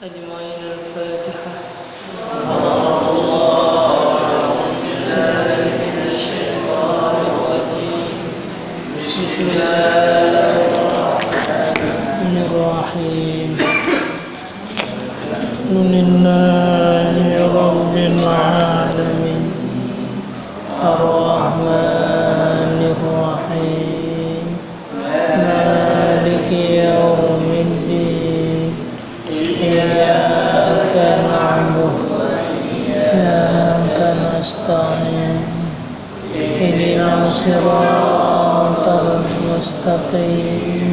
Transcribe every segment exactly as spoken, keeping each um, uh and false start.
أجمعين. الفاتحة. أعوذ بالله من الشيطان الرجيم. بسم الله الرحمن الرحيم. الحمد لله رب العالمين. الرحمن الرحيم. مالك يوم الدين. إياك نعبد وإياك نستعين. اهدنا الصراط المستقيم.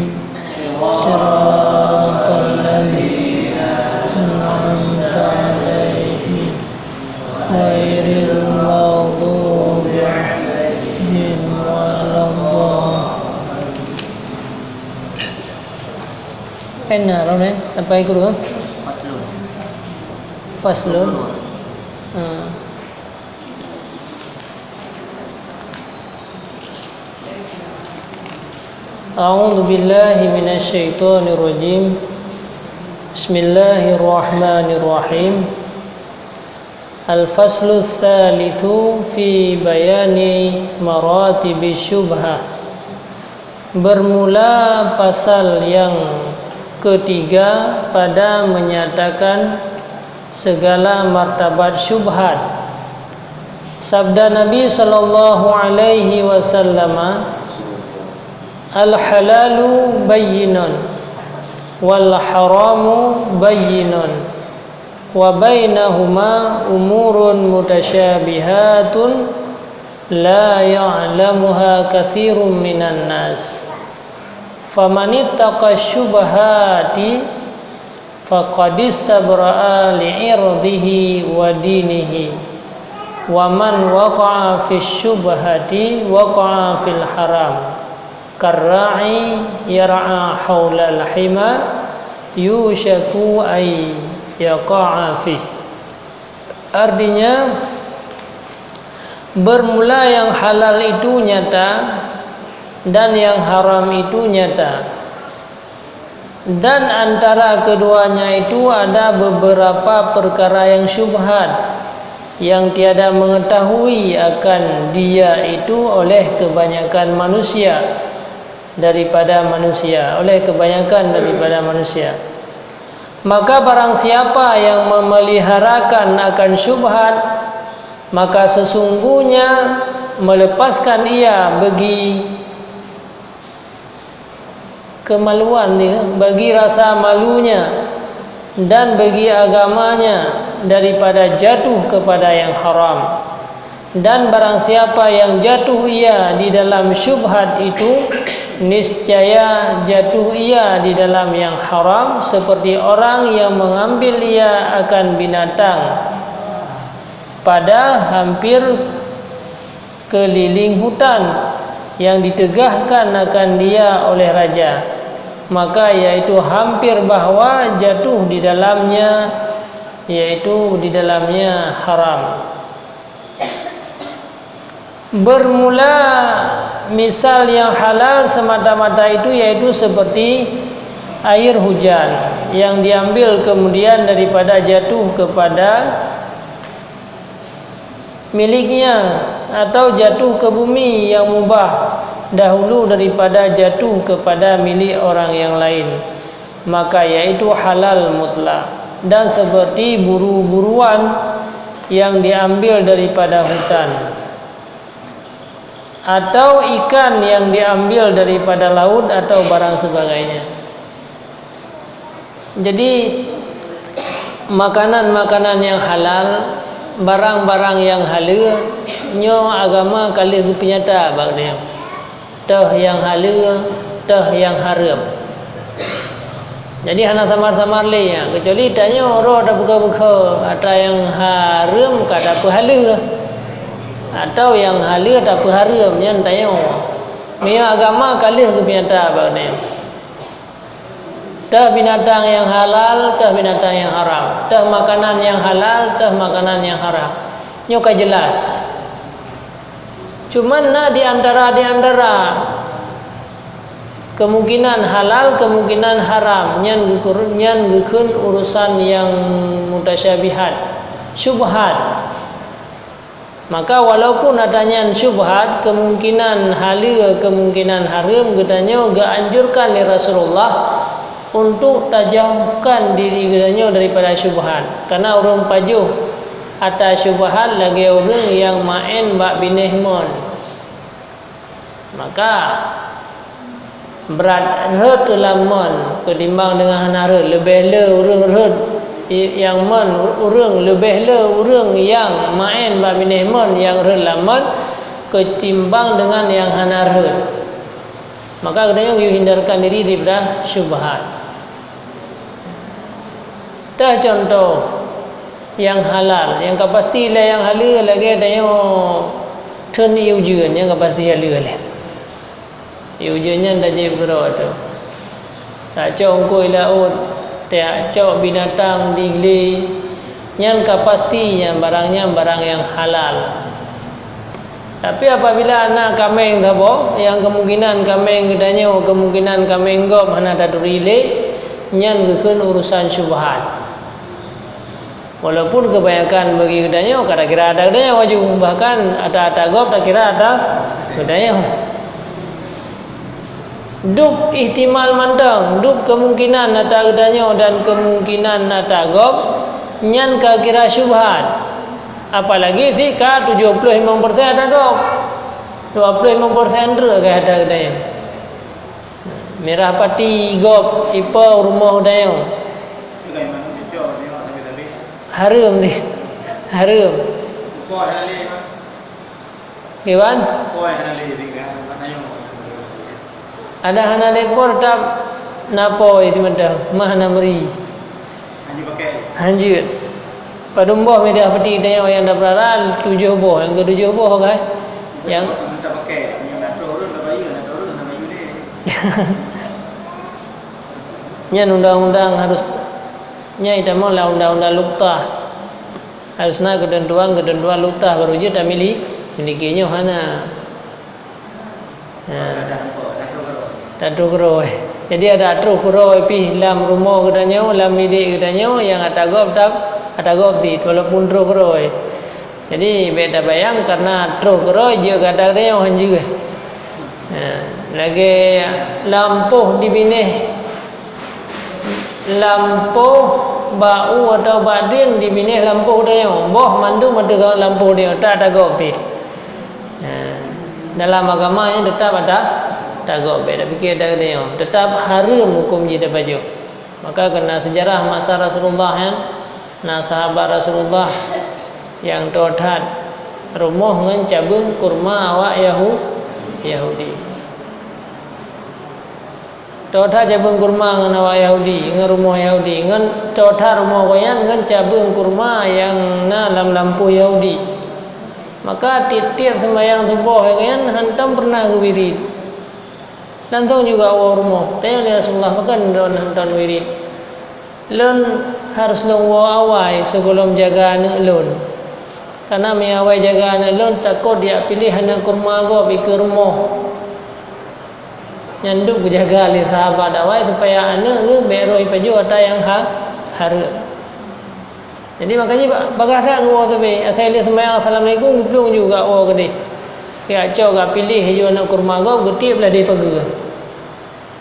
صراط الذين أنعمت عليهم. غير المغضوب عليهم ولا الضالين. Ena, Ronen, apa ikut tu? Faslun. Faslun. Ha. أعوذ بالله من الشيطان الرجيم. بسم الله الرحمن الرحيم. الفصل الثالث في بيان مراتب الشبهة. Bermula pasal yang ketiga pada menyatakan segala martabat syubhat. Sabda Nabi sallallahu alaihi wasallam, "Al-halalu bayyinun, wal haramu bayyinun, wa bainahuma umurun mutasyabihatun la ya'lamuha katsirun minan nas. Famanittaqa syubhati faqad istabra'a li irdihi wa dinihi. Wa man waqa'a fi syubhati waqa'a fil haram. Karra'i yar'a haulal hima yushaku ay yaqa'a fih." Artinya, bermula yang halal itu nyata dan yang haram itu nyata. Dan antara keduanya itu ada beberapa perkara yang syubhat, yang tiada mengetahui akan dia itu oleh kebanyakan manusia, daripada manusia, oleh kebanyakan daripada manusia. Maka barang siapa yang memeliharakan akan syubhat, maka sesungguhnya melepaskan ia bagi kemaluan dia, bagi rasa malunya, dan bagi agamanya daripada jatuh kepada yang haram. Dan barang siapa yang jatuh ia di dalam syubhat itu, niscaya jatuh ia di dalam yang haram, seperti orang yang mengambil ia akan binatang pada hampir keliling hutan yang ditegahkan akan dia oleh raja, maka yaitu hampir bahwa jatuh di dalamnya, yaitu di dalamnya haram. Bermula misal yang halal semata-mata itu yaitu seperti air hujan yang diambil kemudian daripada jatuh kepada miliknya, atau jatuh ke bumi yang mubah dahulu daripada jatuh kepada milik orang yang lain, maka yaitu halal mutlak, dan seperti buru-buruan yang diambil daripada hutan, atau ikan yang diambil daripada laut, atau barang sebagainya. Jadi, makanan-makanan nyang halal, barang-barang nyang haleue, nyoe agama ka lheueh geupeunyata bak geutanyoe. Toh nyang haleue, toh nyang hareuem. Jadi, hana samar-samar lé nyan, keucuali tanyoe droe tapeugah-peugah atra nyang hareuem ka tapeuhaleue, atawa nyang haleue tapeuhareuem, nyan tanyoe. Meunyoe agama ka lheueh geupeunyata bak geutanyoe. Teuh binatang nyang halal, teuh binatang nyang haram. Teuh makanan nyang halal, teuh makanan nyang haram. Nyoe ka jeulaih. Cuman na di antara, di antara Kemungkinan halal, kemungkinan haram, nyan geukeur-, nyan geukheun urusan nyang mutasyabihat, syubhat. Maka, walaupun ata nyan syubhat, kemungkinan haleue, kemungkinan hareuem, geutanyoe geuanjurkan lé Rasulullah untuk tajauhkan diri geutanyoe daripada syubhat. Karena ureuëng pajoh ata syubhat lagée ureuëng nyang maén bak binéh mon. Maka, brat rhot lam mon keutimbang deungon hana rhot, leubeh le ureuëng rhot i-, nyang mon ureuëng, leubeh le ureuëng nyang maén bak binéh mon nyang rhot lam mon keutimbang deungon nyang hana rhot. Maka geutanyoe geuhindarkan diri daripada syubhat. Teuh cuntoh nyang halal, nyang ka pasti lé nyang haleue lagée tanyoe theun ié ujeuen, nyang ka pasti haleue lé. Ié ujeuen nyan tajép keudroe teuh. Tacok eungkôi laôt, tacok binatang di glé, nyan ka pasti nyan barang nyan barang nyang halal. Tapi apabila na kaméng saboh, nyang kemungkinan kaméng geutanyoe, kemungkinan kaméng gob hana taturi lé, nyan geukheun urusan syubhat. Walaupun kebanyakan bagi geutanyoe ka takira ata geutanyoe laju, bahkan ata-ata gob takira ata geutanyoe. Dub ihtimal mantong, dub kemungkinan ata geutanyoe dan kemungkinan ata gob, nyan ka kira syubhat. Apalagi si ka tujoh ploh limong persen ata gob, dua ploh limong persen treuk ka ata geutanyoe. Mirah pati gob ipo rumoh geutanyoe. Hareuem sih. Hareuem. Kiban? Ada hana lé po, tetap na po simeudeh, mah na meuri. Hanjeuet. Padum boh mirah pati tanyoe nyang tapeurara, tujoh boh, nyang keutujoh boh kan. Nyang nyan undang-undang harus, nyan itamong lam undang-undang luktah. Harus na keuteuntuan-keuteuntuan luktah baru jeuet tamili-, miliki, nyoe hana. Ha. Tatroh keudroe. Jadi ada troh keudroe pih lam rumoh geutanyoe, lam milék geutanyoe nyang ata gob teutab, ata gob cit walaupun troh keudroe. Jadi bék tabayang karena troh keudroe jeuet keu ata geutanyoe, hanjeuet. Ha, lagée lampôh dibinéh lampôh bak u atawa bak drien dibinéh lampôh tanyoe, boh mandum ateueh lampôh tanyoe, ta-, tagob cit. Nah, dalam agama nyan teutap ata-, tagob, bék tapike ata geutanyoe, teutap hareuem huköm jih tapajoh. Maka keunan seujarah masa Rasulullah nyan, na sahabat Rasulullah nyang toe that rumoh ngon cabeueng kurma awak Yahu-, Yahudi. Toe that cabeueng kurma ngon awak Yahudi, ngon rumoh Yahudi, ngon toe that rumoh gobnyan ngon cabeueng kurma nyang na lam lampôh Yahudi. Maka tieb-tieb seumayang suboh gobnyan hantom peureunah geuwirit. Langsong juga woe rumoh, tanyong lé Rasulullah, "Pakon droeneuh hantom wirit?" "Lôn harôh lôn woe awai sigohlom jaga aneuëk lôn. Kareuna meunyo awai jaga aneuëk lôn, takot jak piléh aneuëk kurma gob ikeue rumoh." Nyan dub geujaga lé sahabat awai supaya aneuëk geuh bék rhoi pajoh ata nyang ha-, hareuem. Jadi makajih ba-, bagaih that geuwoe sabe, asai lheueh seumayang assalamualaikum geuplueng juga woe keudeh. Geujak cok, geujak piléh laju aneuëk kurma gob, geutieb ladeh pageue.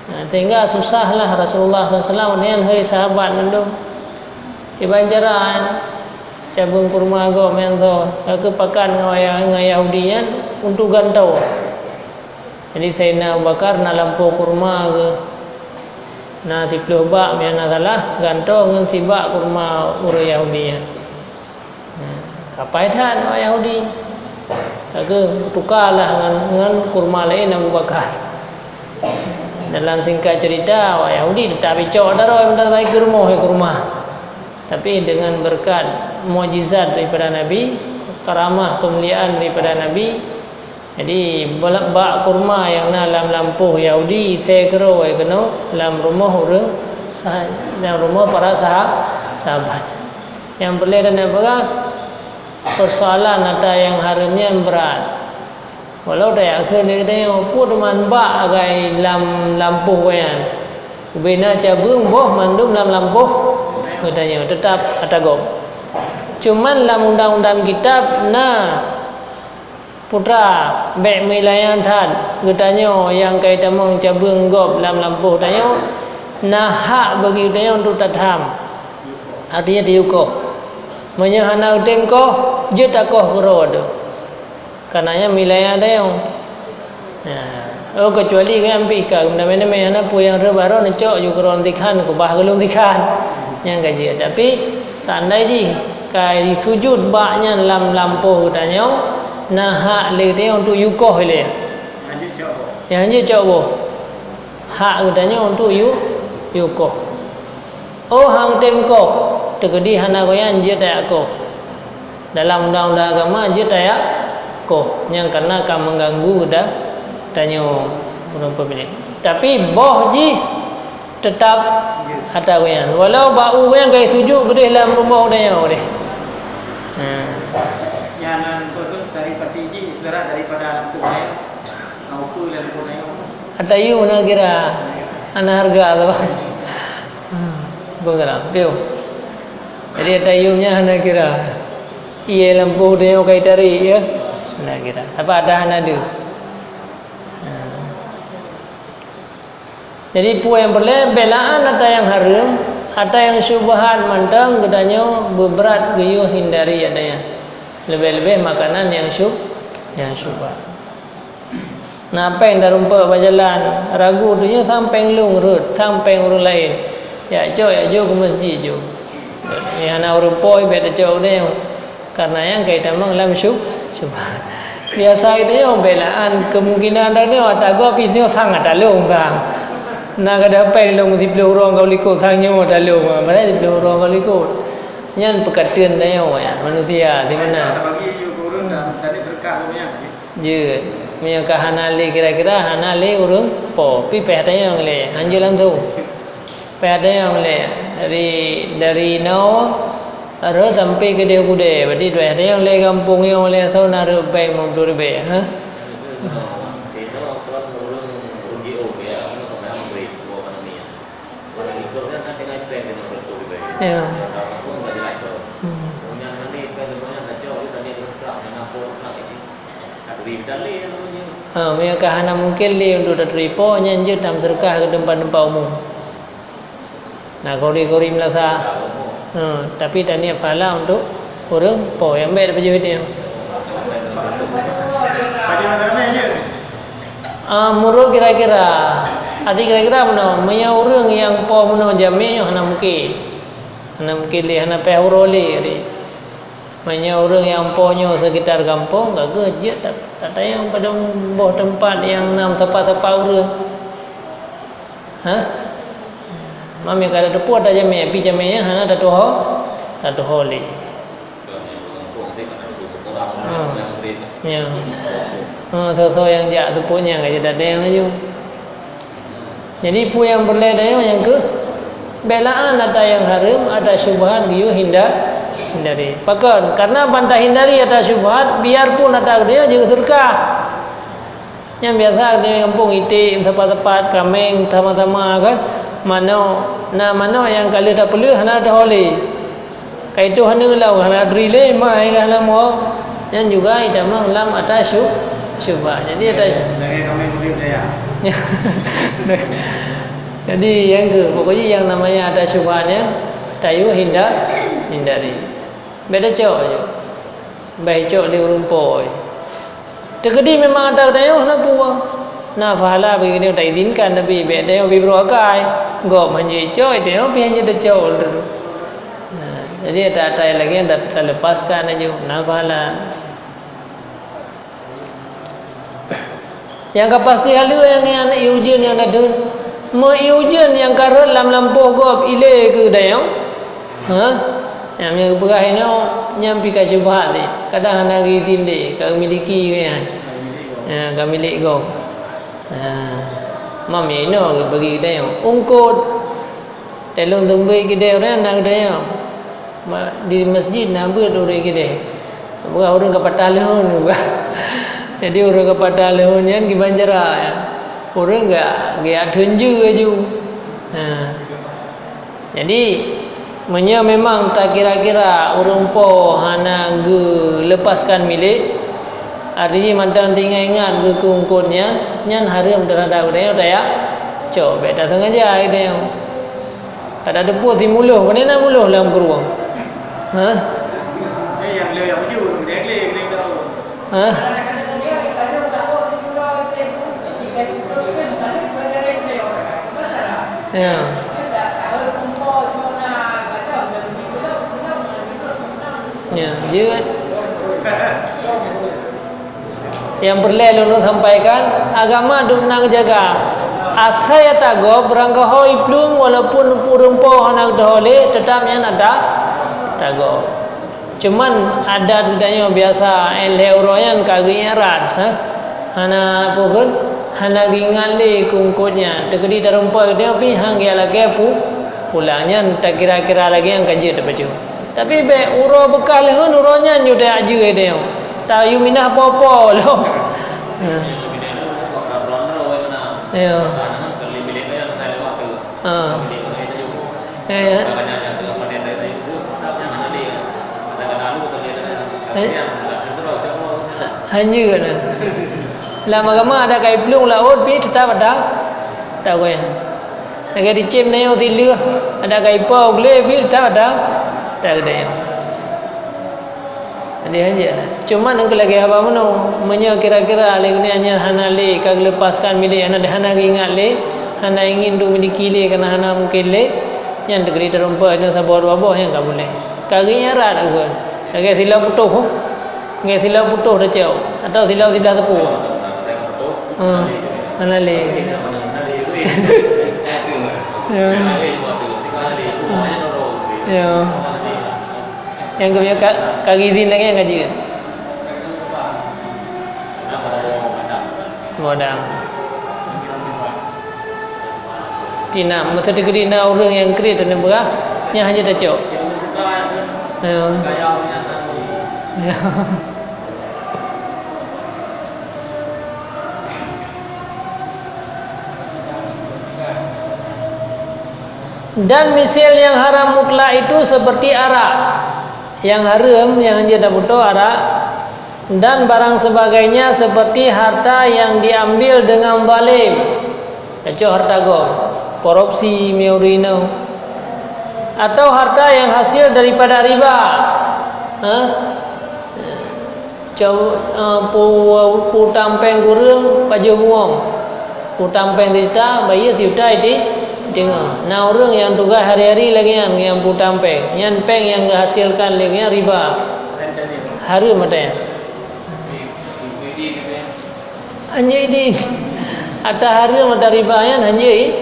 Nah, sehingga susahlah Rasulullah sallallahu alaihi wasallam nyan, hei sahabat mandum. Kiban cara, cabeueng kurma gob nyang soe, ka keupakat ngon Yah-, ngon Yahudi nyan untuk gantoe. Jadi Saidina Abu Bakar na lampôh kurma geuh, na siplôh bak, meunyo hana salah, gantoe ngon sibak kurma ureuëng Yahudi nyan. Kapai that awak Yahudi. Ka geutukalah ngon, ngon kurma laén Abu Bakar. Dalam singkat cerita, awak Yahudi teutap icok daroe meunan, baik keu rumoh, ya, kurma. Tapi dengan berkat mukjizat daripada Nabi, karamah kemuliaan daripada Nabi, jadi, bak kurma nyang na lam lampôh Yahudi, isée keudroe keunoe lam rumoh ureuëng sah-, lam rumoh para saha-, sahabat. Nyang peureulée tapeugah, peusoalan ata nyang hareuem nyan brat. Walau tajak kheun lé geutanyoe, peue teuma bak agai lam lampôh gobnyan. Ubena cabeueng boh mandum lam lampôh geutanyoe, teutap ata gob. Cuman lam undang-undang kitab na putra, bék meuilayan that geutanyoe nyang kai tamong cabeueng gob lam lampôh tanyoe, na hak bagi geutanyoe untuk tatham. Artinya tayukoh. Meunyoe hana geutem koh, jeuet takoh keudroe teuh. Kareuna nyan meuilayan tanyoe. Nah, oh, keucuali nyan pih ka meunamé-namé hana peue nyang rhot baroe neucok ju keudroe tikhan, keubah geulong tikhan. Nyan ka jeuet. Tapi seandai jih ka jisujut bak nyan lam lampôh geutanyoe, na hak lé geutanyoe untuk yukoh ilée. Nyang jeuet cok boh. Hak geutanyoe untuk yu-, yukoh. Oh, han tem koh, teukeudi hana gobnyan jeuet tajak koh. Dalam undang-undang agama jeuet tajak koh, nyang kareuna ka meuganggu geuta-, tanyoe ureuëng peumilék. Tapi boh jih teutap ata gobnyan. Walau bak u gobnyan ka jisujut keudeh lam rumoh geutanyoe deh. Hmm. Nyan nan beutôi saripati jih seurat daripada lampôh nyan. Ata yum na kira, hana hareuga saban. Hmm, bông salam, piôh. Jadi ata yum nyan hana kira. Ié lampôh tanyoe ka jitarék, ya. Hana kira. Apa ada hana deuh. Hmm. Jadi peue nyang peureulée, belaan ata nyang hareuem, ata nyang syubhat mantong geutanyoe beubrat geuyue hindari ata nyan. Leubeh-leubeh makanan nyang syub-, nyang syubhat. Na péng tarumpok bak jalan, ragu tujoh sang péng lông rhot, sang péng ureuëng laén. Jak cok, jak jok keu meuseujid jok. Nyang hana ureuëng po, bék tacok udeb. Kareuna nyan ka jitamong lam syub-, syubhat. Biasa geutanyoe belaan keumungkinan tanyoe ata gob pih nyoe sang ata lông sang. Na gadôh péng lông siplôh uroe ka likot sang nyoe ata lông, padahai siplôh uroe ka likot. Nyan peukateuen tanyoe nyan, manusia sibeuna. Jeuet. Meunyoe ka hana lé kira-kira, hana lé ureuëng po, pih péh tanyong lé, hanjeuet langsung. Péh tanyong lé, dari, dari inoe rhot sampai keudeh u keudè, berarti péh tanyong lé gampông nyoe lé asoe na rhot péng limong ploh ribèe, ha? Ya. Hmm. Ha, meunyoe ka hana mungken lé untuk taturi po, nyan jeuet tameuseudekah keu teumpat-teumpat umum. Na gori-gori meulasa. Ha, tapi taniet pahala untuk ureuëng po nyang bék tapajoh nyoe. Ah, meunurot kira-kira. Arti kira-kira meunoe, meunyoe ureuëng nyang po meunoe jamé nyoe hana mungken. Hana mungken lé, hana péh uroe lé, jadi. Meunyoe ureuëng nyang po nyoe sekitar gampông, ka geuh jeuet that, that tanyong padub boh teumpat nyang na meusapat-sapat ureuëng. Hah? Mam nyang ka tatupeue ata jamé, pih jamé nyan hana tatuho, tatuho lé. Hmm. Ya. Hmm, soe-soe nyang jak teupeue nyan ka jeuet tanyong laju. Jadi, peue nyang peureulée tanyoe nyang keuh, belaan ata nyang hareuem, ata syubhat geuyue hinda-, hindari. Pakon? Karena ban tahindari ata syubhat, biarpun ata geutanyoe jeuet keu seudeukah. Nyang biasa di gampông iték, meusapat-sapat, kaméng, sama-sama kan. Manok, na manok nyang ka lheueh tapeuleueh hana tatuho lé. Ka ituh hana lom, hana turi lé, mai ka hana mo. Nyan juga itamong lam ata syub-, syubhat. Jadi ata Jadi nyang keuh, pokoknya nyang namanya ata syubhat nyan, tayue hinda-, hindari. Bék tacok laju. Bék cok lé ureuëng po. Teukeudi memang ata geutanyoe na peue. Na pahala bagi geutanyoe taizinkan, tapi bék tanyoe bri brok akai. Gob hanjeuet icok, tanyoe pih hanjeuet tacok. Nah, jadi ata-ata nyang lagée nyan ta-, talepaskan laju, na pahala. Nyang ka pasti haleue nyang, nyang ié ujeuen nyang na deuh. Meu ié ujeuen nyang ka rhot lam lampôh gob ilée keu dayong. Ha? Nyang meunyoe geupeugah inoe, nyan pih ka syubhat lé. Kadang hana geuizin lé, ka geumiliki geuh nyan. Ha, ka milék gob. Ha. Mam inoe geubagi dayong. Ungkot. Teuh lôn seumeubeuet keudè ureuëng na keudè nyoe. Ma-, di meuseujid na beuet ureuëng keudè. Peugah ureuëng ka patah leuhon, peugah. Jadi ureuëng ka patah leuhon nyan kiban cara, ya. Ureuëng gak geuyak teunjeu laju. Ha. Jadi meunyoe memang takira-kira ureuëng po hana geulepaskan milék, arti jih mantong teuingat-ingat geukeungkot nyan, nyan hareuem teuhadap geutanyoe tayak cok, bék tasengaja geutanyoe. Kada teupeu si muloh, pane na muloh lam krueng? Ha? Ha? Ya. Ya, jeuet. Nyang peureulée lôn sampaikan, agama dum na geujaga. Asai tagob, beurangkaho iplueng, walaupun ureuëng po hana geutanyoe lé, teutap nyan ada tagob. Cuman adat geutanyoe biasa, eh, lhée uroe nyan ka geuingat rat, ha? Hana peue kheun, hana geuingat lé kungkot nyan. Teukeudi tarumpok geutanyoe pih han geuyak lakée pu-, pulang nyan takira-kira lagée nyang ka jeuet tapajoh. Tapi bék uroe beukah leuheun uroe nyan yue tajak jeuet tanyoe. Tayue minah po-po lom. Ya. Ha. Eh, ya. Eh, hanjeuet na. Lam agama ada kai plueng laôt pih teutap ada tagoe. Lagée dicém nyoe sileuh, ada kai po glé pih teutap ada tagoe. Jadi hanjeuet. Cuman engkau lagée haba meunoe, meunyoe kira-kira lé geuneuk nyan hana lé ka geulepaskan milék, hana, hana geuingat lé, hana ingin untuk miliki lé, karena hana mungkin lé, nyan teukeudi tarumpok nyan saboh dua boh nyan ka boleh. Ka geuingat rat aku. Lagée silau putôh. Lagée silau putôh tacok. Atau silau siblah teupeu. Hmm. Hana lé. Ya. Ya. Nyang keubiasa ka, ka geuizin lagée nyang ka jeuet. Modang. Tina, masa teukeudi na ureuëng nyang kriet dan beurah, nyan hana tacok. Ya. Ya. Dan misil yang haram mutlak itu seperti arak. Yang haram, yang hana tabuto arak, dan barang sebagainya seperti harta yang diambil dengan zalim. Tacok harta gob, korupsi, meurinoe. Atau harta yang hasil daripada riba. Ha? Cau, eh, pu-, pu-, utang péng ureuëng pajoh mueng. Utang péng sijuta, bayeue sijuta iti, tinggai. Na ureuëng nyang tugaih hari-hari lagée nyan nyang pu-, utang péng. Nyan péng nyang geuhasilkan lé geuh nyan riba. Hareuem ata nyan. Hanjeuet idin. Ata hareuem ata riba nyan hanjeuet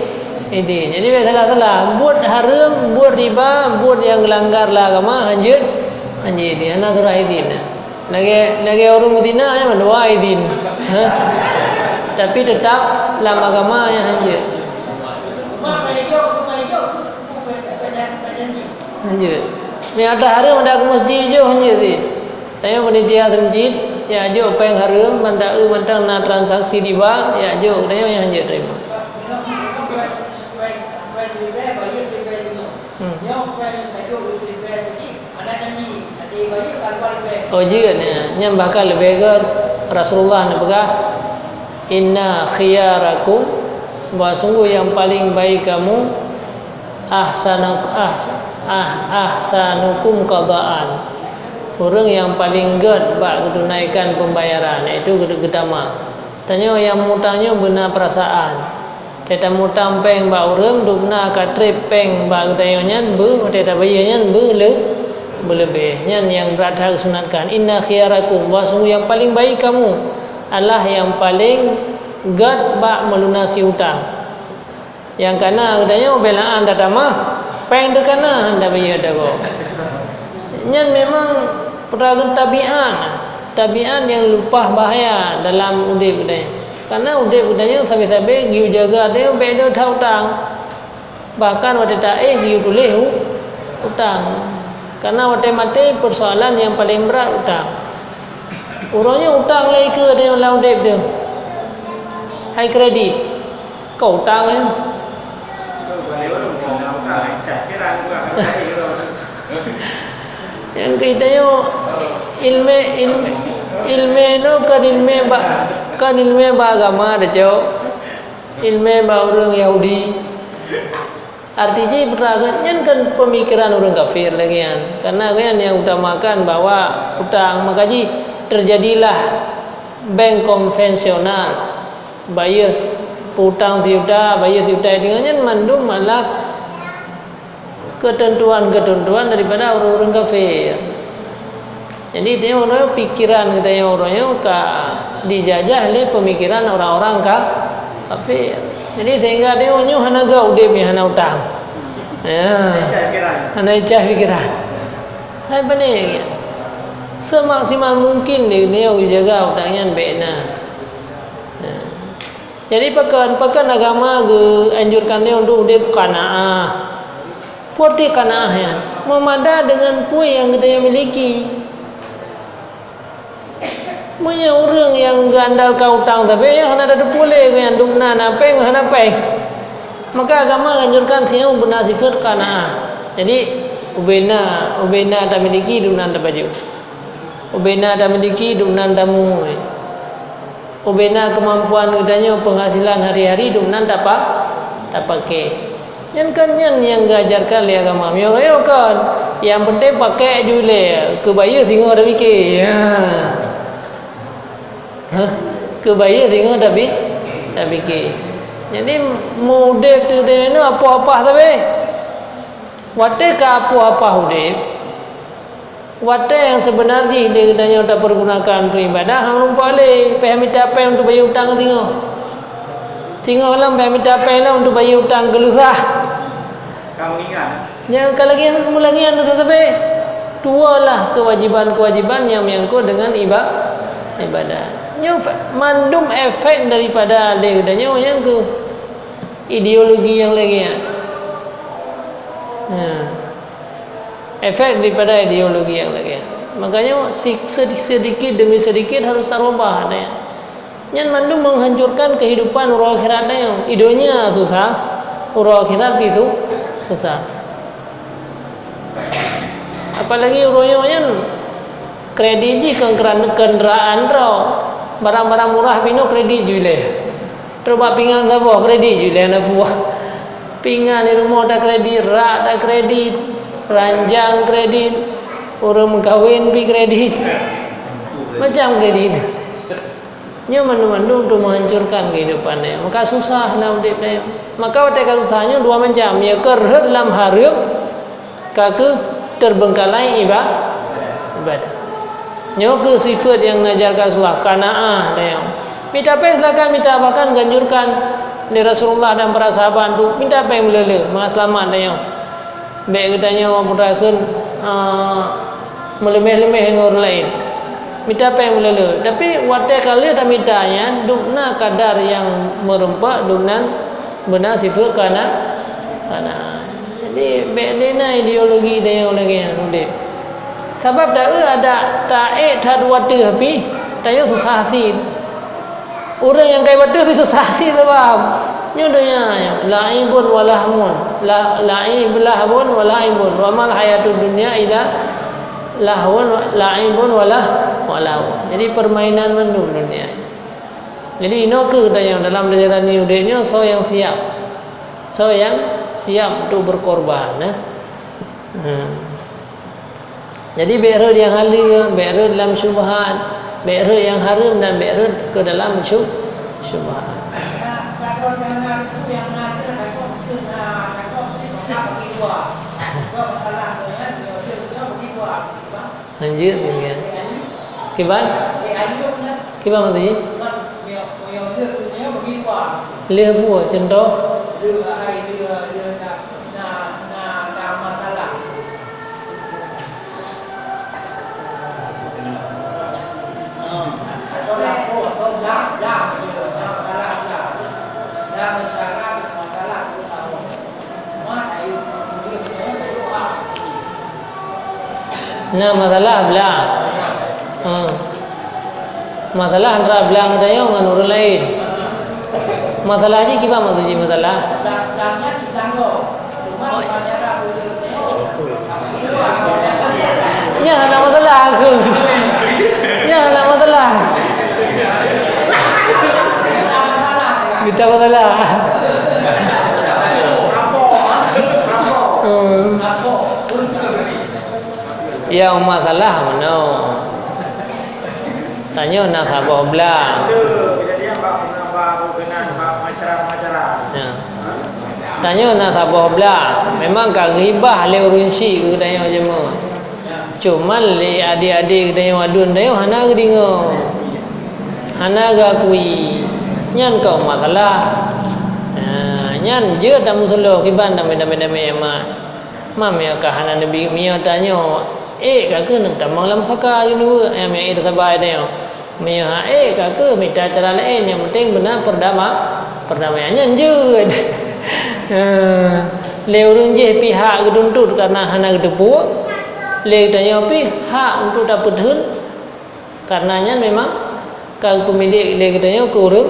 idin. Jadi bék salah-salah. Buet hareuem, buet riba, buet nyang geulanggar lam agama hanjeuet, hanjeuet idin. Hana surah idin. Lagée, lagée ureuëng beuzina nyan mandua idin. Ha? Tapi teutap lam agama nyan hanjeuet. Hanjeuet. Meunyoe ata hareuem ata keu masjid jih hanjeuet idin. Tanyoe panitia masjid, yak jok péng hareuem, ban taeu mantong na transaksi riba, yak jok, tanyoe nyan hanjeuet teurimong. Hmm. Oh, jeuet nyan. Nyan bahkan leubeh gét. Rasulullah neupeugah, "Inna khiyarakum," bahwa sungguh yang paling baik kamu, "ahsanu-, ahs-, ah-, ahsanukum qadaan." Ureuëng nyang paleng gét bak geutunaikan peumbayaran, yaitu geu-, geutamah. Tanyoe nyang mutang nyoe beuna peurasaan. Watée tamutang péng bak ureuëng, dubna ka treb péng bak geutanyoe nyan beu, watée tabayeue nyan beu le-, beuleubeh. Nyan nyang brat that geusunatkan. "Inna khiyarakum," bahwa sungguh nyang paleng baik kamu adalah nyang paleng gét bak meulunasi utang. Nyang kana geutanyoe beulaan tatamah, péng teuh kana han tabayeue tagoe. Nyan memang peuragam tabiat, tabiat nyang leupah bahaya dalam udeb geutanyoe. Karena udeb geutanyoe sabe-sabe geuyue jaga tanyoe bék lé that utang. Bahkan watée taéh geuyue tuléh u-, utang. Karena watée maté peusoalan nyang paleng brat utang. Uroe nyoe utang lé ikeue teuh lam udeb teuh. Hai kredit. Ka utang nyan. Nyang keu tanyoe ilmé, il-, ilmé nyoe kon ilmé bak, kon ilmé bak agama teuh, Cok. Ilmé bak ureuëng Yahudi. Arti jih putra geuh nyan kan pemikiran ureuëng kafir lagée nyan. Karena geuh nyan nyang utamakan bahwa utang, maka jih terjadilah bank konvensional. Bayeue peutang sijuta, bayeue sijuta, deungon nyan mandum malah ketentuan-ketentuan daripada ureuëng-ureuëng kafir. Jadi, tanyoe uroe nyoe pikiran geutanyoe uroe nyoe ka dijajah lé pemikiran orang-orang ka-, kafir. Jadi, sehingga tanyoe nyoe hana geuh udeb nyang hana utang. Ya. Hana icah pikiran. Hai bani, semaksimal mungkin tanyoe jaga utang nyan bék na. Ya. Jadi, pakon, pakon agama geuanjurkan tanyoe untuk udeb qanaah. Peue arti qanaah nyan? Meumada deungon peue nyang geutanyoe miliki. Meunyoe ureuëng nyang geuandalkan utang sabe, nyan hana tateupeue lé geuh nyan, dum na péng, hana péng. Maka agama menganjurkan singoh beuna sifeuet qanaah. Jadi, ubena, ubena tamiliki dum nan tapajoh. Ubena tamiliki dum nan tamu. Ubena keumampuan geutanyoe penghasilan hari-hari dum nan tapa-, tapaké. Nyan kan nyan nyang geuajarkan lé agama. Meunyoe rayeuk kon, nyang penting pakai ju lé, keu bayeue singoh tapiké. Ha. Hah? Keu bayeue singoh tapi, tapiké. Jadi, meu udeb teuh nyoe apoh-apoh sabe. Watée ka apoh-apoh udeb, watée nyang seubeuna jih lé geutanyoe tapeurgunakan untuk ibadah, hana meurumpok lé, payah mita péng untuk bayeue utang singoh. Singoh lom payah mita péng lom untuk bayeue utang keu lusa. Ka mengingat. Nyang ka lagée meulagée nyan sabe. Tuwoelah keuwajéban-keuwajéban nyang menyangkut deungon iba-, ibadah. Nyoe fa-, mandum efek daripada lé geutanyoe nyang keu ideologi nyang lagée nyan. Nah, efek daripada ideologi nyang lagée nyan. Makanya si-, sedi-, sedikit demi sedikit harus tarubah, ada nyan. Nyan mandum menghancurkan kehidupan uroe akhirat tanyoe. Di donya susah, uroe akhirat pih su-, susah. Apalagi uroe nyoe nyan kredit jih kon keran-, kenderaan droe. Barang-barang murah pih nyoe kredit ju ilée. Trok bak pingan saboh kredit ju ilée hana puas. Pingan di rumoh takredit, rak takredit, ranjang kredit, ureuëng meukawen pih kredit. Macam kredit. Nyoe mandum-mandum untuk menghancurkan kehidupan nyoe. Maka susah na udeb nyoe. Maka watée ka susah nyoe dua macam, ya keu rhot lam hareuem, ka keu terbengkalai iba-, ibadah. Nyoe keu sifeuet nyang najar ka susah, qanaah nyoe. Mita péng silakan mita, bahkan ganjurkan lé Rasulullah dan para sahabat untuk mita péng meulele, mangat seulamat nyoe. Bék geutanyoe peugah kheun, a, meuleumeh-leumeh ngon ureuëng laén. Mita péng meulele. Tapi watée ka lheueh tamita nyan, dum na kadar nyang meurumpok, dum nan beuna sifeuet kana, kana. Jadi, bék lé na ideologi tanyoe lagée nyan udeb. Sabab taeu adak taék that u ateueh pih, tanyoe susah sit. Ureuëng nyang ka iba teuh pih susah sit sabab nyoe donya nyoe, la'ibun wa lahmun. La-, la'ib, lahwun wa la'ibun. Wa mal hayatud dunya illa lahwun, la'ibun wa lah-, wa lahwun. Jadi, permainan mandum dunia. Jadi, inoe keuh tanyoe dalam menjalani udeb nyoe, soe nyang siap. Soe nyang siap untuk berkorban, eh. Hmm. Jadi, bék rhot nyang haleue, bék rhot lam syubhat, bék rhot nyang hareuem dan bék rhot keu dalam syub-, syubhat. Lanjut, kemudian. Kiban? Kiban maksud jih? Lheueh peue, contoh? Na masalah blah. Ha. Masalah antara blang tanyoe ngon ureueng laén. Masalah jih kiban maksud jih masalah? Nyan hana masalah aku. Nyan hana masalah. Kita masalah. Hmm. Ya, masalah meunoe. Tanyoe na saboh blang. Ya. Tanyoe na saboh blang. Memang ka geuhibah lé ureueng chik keu tanyoe jameun. Cuman lé adék-adék geutanyoe aduen tanyoe hana geudeungoe. Hana geuakui. Nyan kon masalah. Ha, nyan jeuet tameuseuleuh kiban damé-damé mak. Meunyoe ka hana neubi, meunyoe tanyoe ék ka keuh neutamong lam saka, yue neuweuek, eh, meunyoe ék sabai tanyoe. Meunyoe hana ék ka keuh mita cara laén, nyang penting beuna perdama-, perdamaian nyan jeuet. Eh, lé ureueng jih pihak geutuntut karena hana geuteupeue, lé tanyoe pih hak untuk tapeutheun. Karena nyan memang ka geupeumilék lé geutanyoe keu ureueng,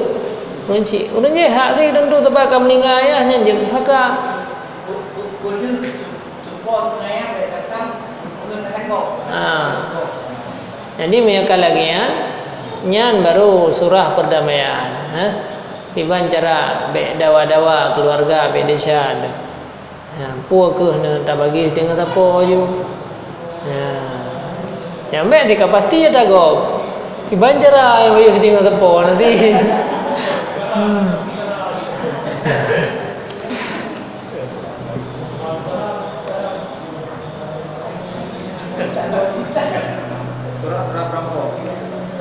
ureueng chik. Ureueng jih hak jih teuntu teuma ka meuninggai, ya, nyan jeuet pusaka. Ah. Jadi, meunyoe ka lagée nyan, nyan baru surah perdamaian, ha? Kiban cara bék dawa-dawa keuluwarga, bék desya. Ya, peue keuh neutabagi siteungoh sapo ju. Ya. Nyang bék sika pasti ya tagob. Kiban cara nyang bayeue siteungoh sapo nanti. Hmm.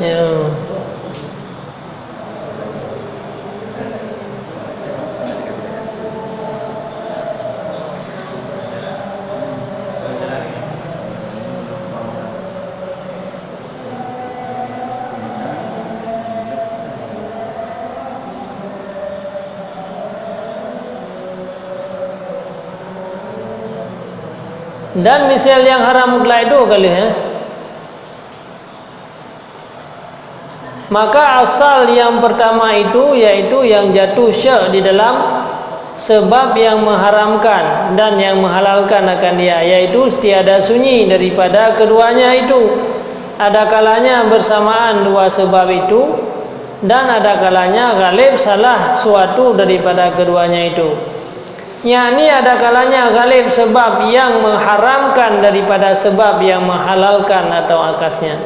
Ya. Dan miseue nyang haram mutlak itu ka lheueh, eh? Maka asal yang pertama itu, yaitu yang jatuh syek di dalam sebab yang mengharamkan dan yang menghalalkan akan dia, yaitu tiada sunyi daripada keduanya itu. Ada kalanya bersamaan dua sebab itu, dan ada kalanya ghalib salah suatu daripada keduanya itu. Yakni ada kalanya ghalib sebab yang mengharamkan daripada sebab yang menghalalkan atau akasnya.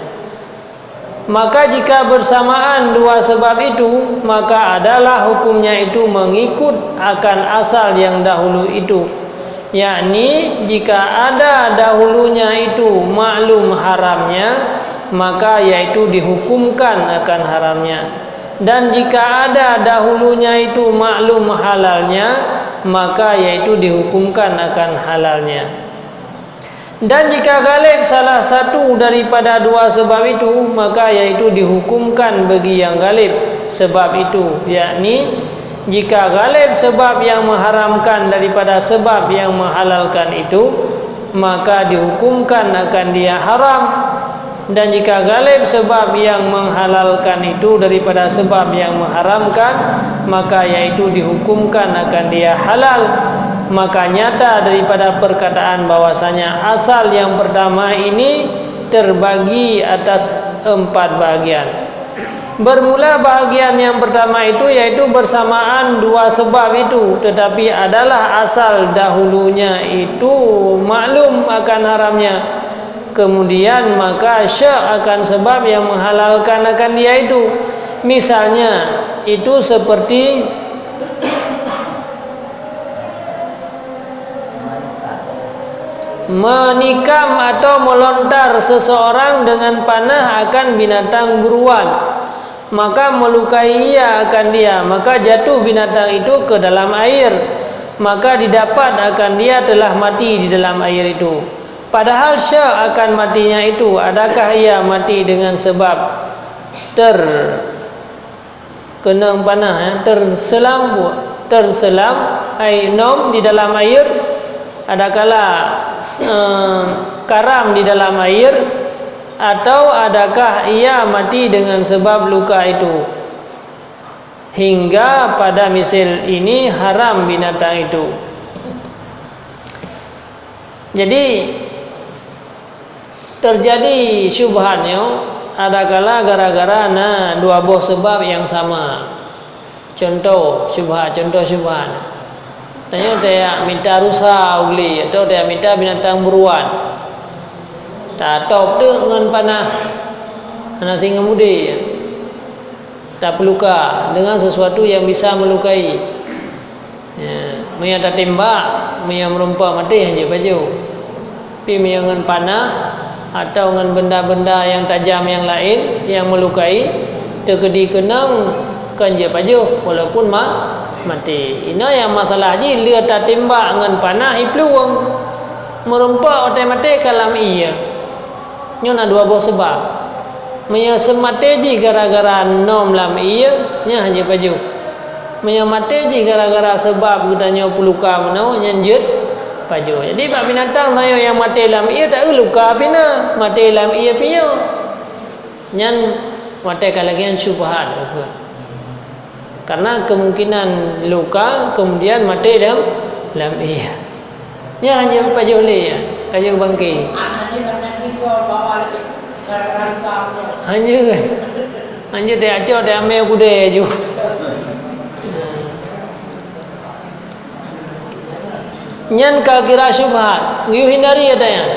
Maka jika bersamaan dua sebab itu, maka adalah hukumnya itu mengikut akan asal yang dahulu itu. Yakni, jika ada dahulunya itu maklum haramnya, maka yaitu dihukumkan akan haramnya. Dan jika ada dahulunya itu maklum halalnya, maka yaitu dihukumkan akan halalnya. Dan jika ghalib salah satu daripada dua sebab itu, maka yaitu dihukumkan bagi yang ghalib sebab itu, yakni jika ghalib sebab yang mengharamkan daripada sebab yang menghalalkan itu, maka dihukumkan akan dia haram. Dan jika ghalib sebab yang menghalalkan itu daripada sebab yang mengharamkan, maka yaitu dihukumkan akan dia halal. Maka nyata daripada perkataan bahwasanya asal yang pertama ini terbagi atas empat bahagian. Bermula bahagian yang pertama itu yaitu bersamaan dua sebab itu, tetapi adalah asal dahulunya itu maklum akan haramnya. Kemudian maka syek akan sebab yang menghalalkan akan dia itu. Misalnya, itu seperti menikam atau melontar seseorang dengan panah akan binatang buruan, maka melukai ia akan dia, maka jatuh binatang itu ke dalam air, maka didapat akan dia telah mati di dalam air itu. Padahal syek akan matinya itu, adakah ia mati dengan sebab ter-, keunong panah, eh, terselam, terselam, ai nom di dalam air, adakala, eh, karam di dalam air, Atau adakah ia mati dengan sebab luka itu? Hingga pada misal ini haram binatang itu. Jadi, teujadi syubhat nyoe adakala gara-gara na dua boh sabab nyang sama. Cuntoh syubhat, cuntoh syubhat. Tanyoe tajak mita rusa u glé, atawa tajak mita binatang buruan. Tatôb teuk ngon panah, hana singoh mudé. Tapeuluka dengan sesuatu yang bisa melukai. Ya, meunyoe tatembak, meunyoe meurumpok maté, hanjeuet pajoh. Tapi meunyoe ngon panah atau ngon benda-benda nyang tajam nyang laén nyang meulukai, teukeudi keunong, kon jeuet pajoh walaupun ma-, maté. Inoe nyang masalah jih lheueh tatembak ngon panah i plueng. Meurumpok watée maté ka lam ié. Nyoe na dua boh sabab. Meunyoe seumaté jih gara-gara nom lam ié, nyan hanjeuet pajoh. Meunyoe maté jih gara-gara sabab geutanyoe peuluka meunoe, nyan jeuet pajoh. Jadi bak binatang tanyoe nyang maté lam ié, taeu luka pih na, maté lam ié pih nyoe. Nyan watée ka lagée nyan syubhat. Karena kemungkinan luka, kemudian maté lam, lam ié. Nyan hanjeuet pajoh lé, ka jeuet bangké. Hanjeuet. Hanjeuet teuacok, teuamé u keudè ju. Nyan ka kira syubhat. Geuyue hindari ata nyan.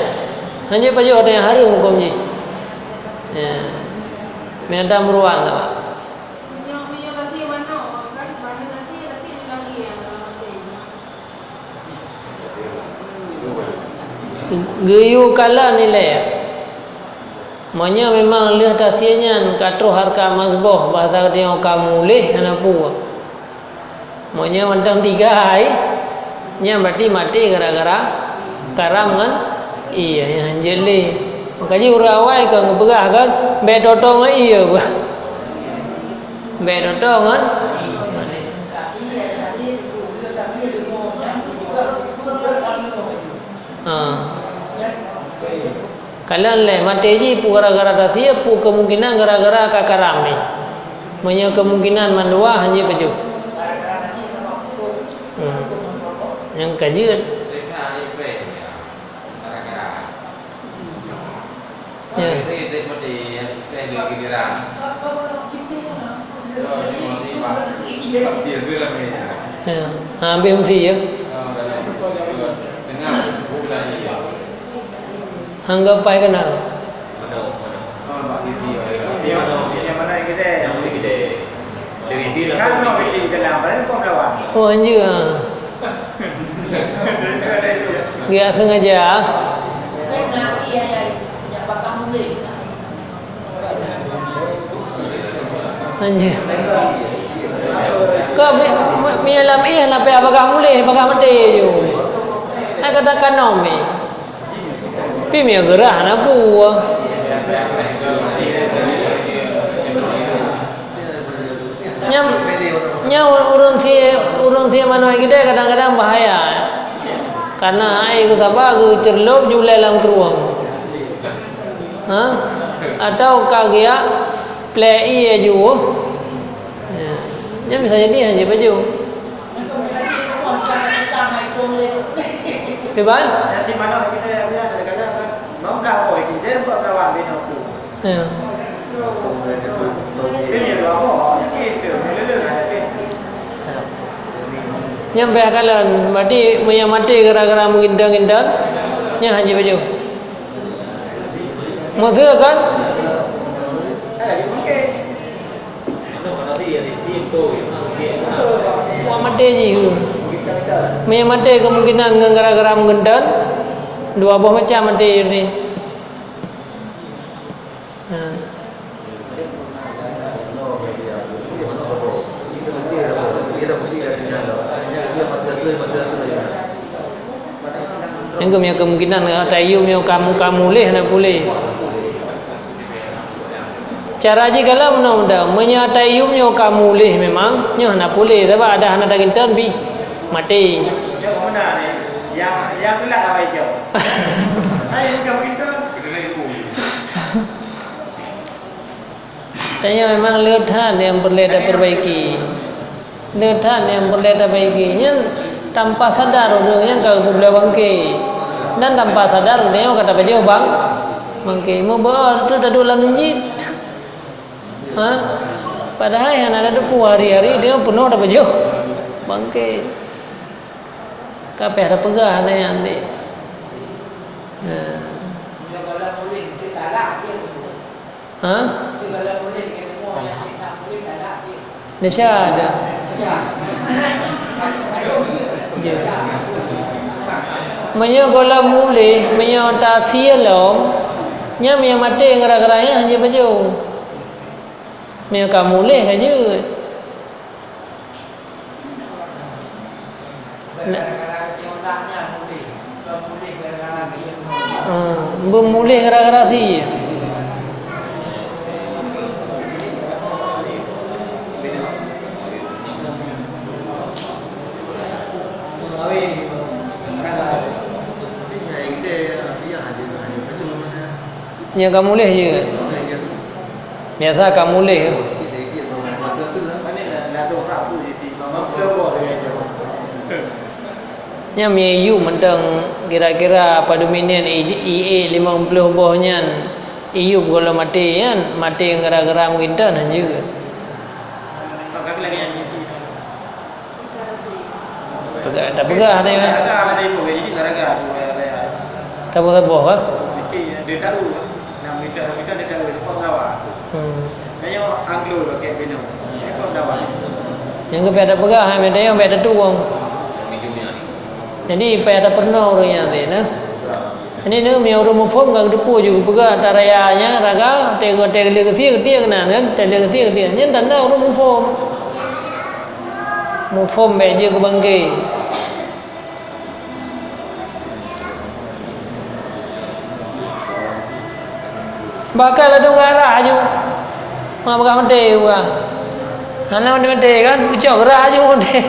Hanjeuet pajoh ata nyan, hareuem huköm jih. Ya. Binatang buruan, tak? Geuyue kalon ilée. Meunyoe memang lheueh tasie nyan ka troh hareukat masboh, bahasa geutanyoe ka muléh hana peue. Meunyoe mantong tiga hai, nyan berarti maté gara-gara karam ngon ié, nyan hanjeuet lé. Maka jih ureuëng awai ka geupeugah kan, bék toto ngon ié. Bék toto ngon. Ha. Kalon lé, maté jih peue gara-gara tasie, peue kemungkinan gara-gara ka karam jih. Meunyoe kemungkinan mandua, hanjeuet pajoh. Hmm. Nyang ka jeuet. Ya. Ya. Ha, habéh meusie, ya. Hangga pai keunan. Oh, anjir. Geujak sengaja. Anjir. Ka mi-, mi-, mi lam ié na pih bagah muléh, bagah maté ju. Ai kata kanom ni. Pi mie geurah na ku. Nyam, nyam ureuëng sie, ureuëng sie manok gidai kadang-kadang bahaya. Karena ai geusaba geuceurlop julai lam krueng. Ha? Atau ka geujak plek ié ju. Ya. Nyam bisa jadi hanjeuet pajoh. Iban? Ya. Nyang payah kalon, berarti meunyoe maté gara-gara meuginton-ginton, nyan hanjeuet pajoh. Maksud kan? Wah, maté jih. Meunyoe maté kemungkinan ngon gara-gara meuginton, dua boh macam maté ni. Ha. Nyang keumian kemungkinan ata yuem nyoe ka mu-, ka muléh na puléh. Cara jih galak meunoe, meunyoe ata yuem nyoe ka muléh memang, nyoe hana puléh, sabab ada hana taginton pih maté. Nyang, nyang ulat awai jaweueb. Hai, bukan begitu. Tanyoe memang le that nyang peureulée tapeurbaiki. Le that nyang peureulée tabaiki. Nyan tanpa sadar ureuëng nyan ka geupeubloe bangke. Dan tanpa sadar ureuëng nyan ka tapajoh bang, bangke. Meubeuet tu taduek lam jeut. Ha? Padahai hana tateupeue hari-hari dia peunoh tapajoh bangke. Ka payah tapeugah hana nyan deh. Nah. Ha? Desya ada. Ya. Meunyoe gohlom muléh, meunyoe tasie lom, nyan meunyoe maté gara-gara nyan hanjeuet pajoh. Meunyoe ka muléh ka jeuet. Nah. Hmm, beumuléh gara-gara sie. Nyang ka muléh je. Biasa ka muléh. Nyan miyueb mantong kira-kira padum minit i, i, i limong ploh boh nyan. Iyueb gohlom maté nyan, maté gara-gara meuginton hanjeuet. Peugah, tapeugah tadi. Taboh-taboh kah? Hmm. Nyang geupeuet tapeugah, hai, meutanyoe peuet tatueng. Jadi payah tapeurunoe ureuëng nyan tadi, nah. Ini neu, meunyoe ureuëng muphom ka geuteupeue ju geupeugah ata raya nyan raga, teuka teuka lé geusie geutie keunan kan, teuka lé geusie geutie. Nyan tanda ureuëng muphom. Muphom bék jeuet keu bangke. Bakal ladôm geurah aju. Ma peugah maté bukan. Hana maté-maté kan, ucok geurah aju maté.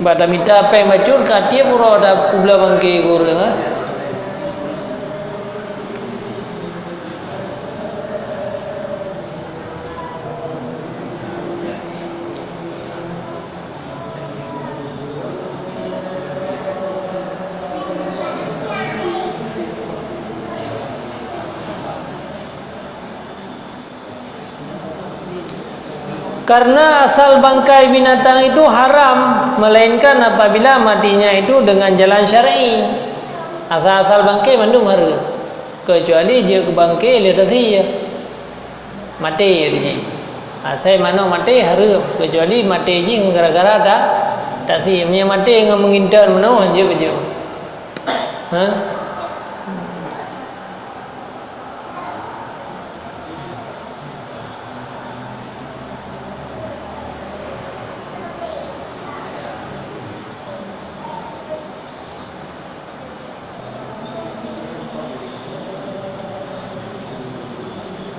Bak tamita péng bacut ka tiep uroe tapeubloe bangke gureueng, ha? Karena asal bangkai binatang itu haram, melainkan apabila matinya itu dengan jalan syar'i. Asal-asal bangkai mandum hareuem, kecuali jeuet keu bangkai lé tasie. Maté jih. Asai manok maté hareuem, kecuali maté jih gara-gara ta-, tasie. Meunyo maté ngon meuginton meunoe, jeuet beujeuet. Ha?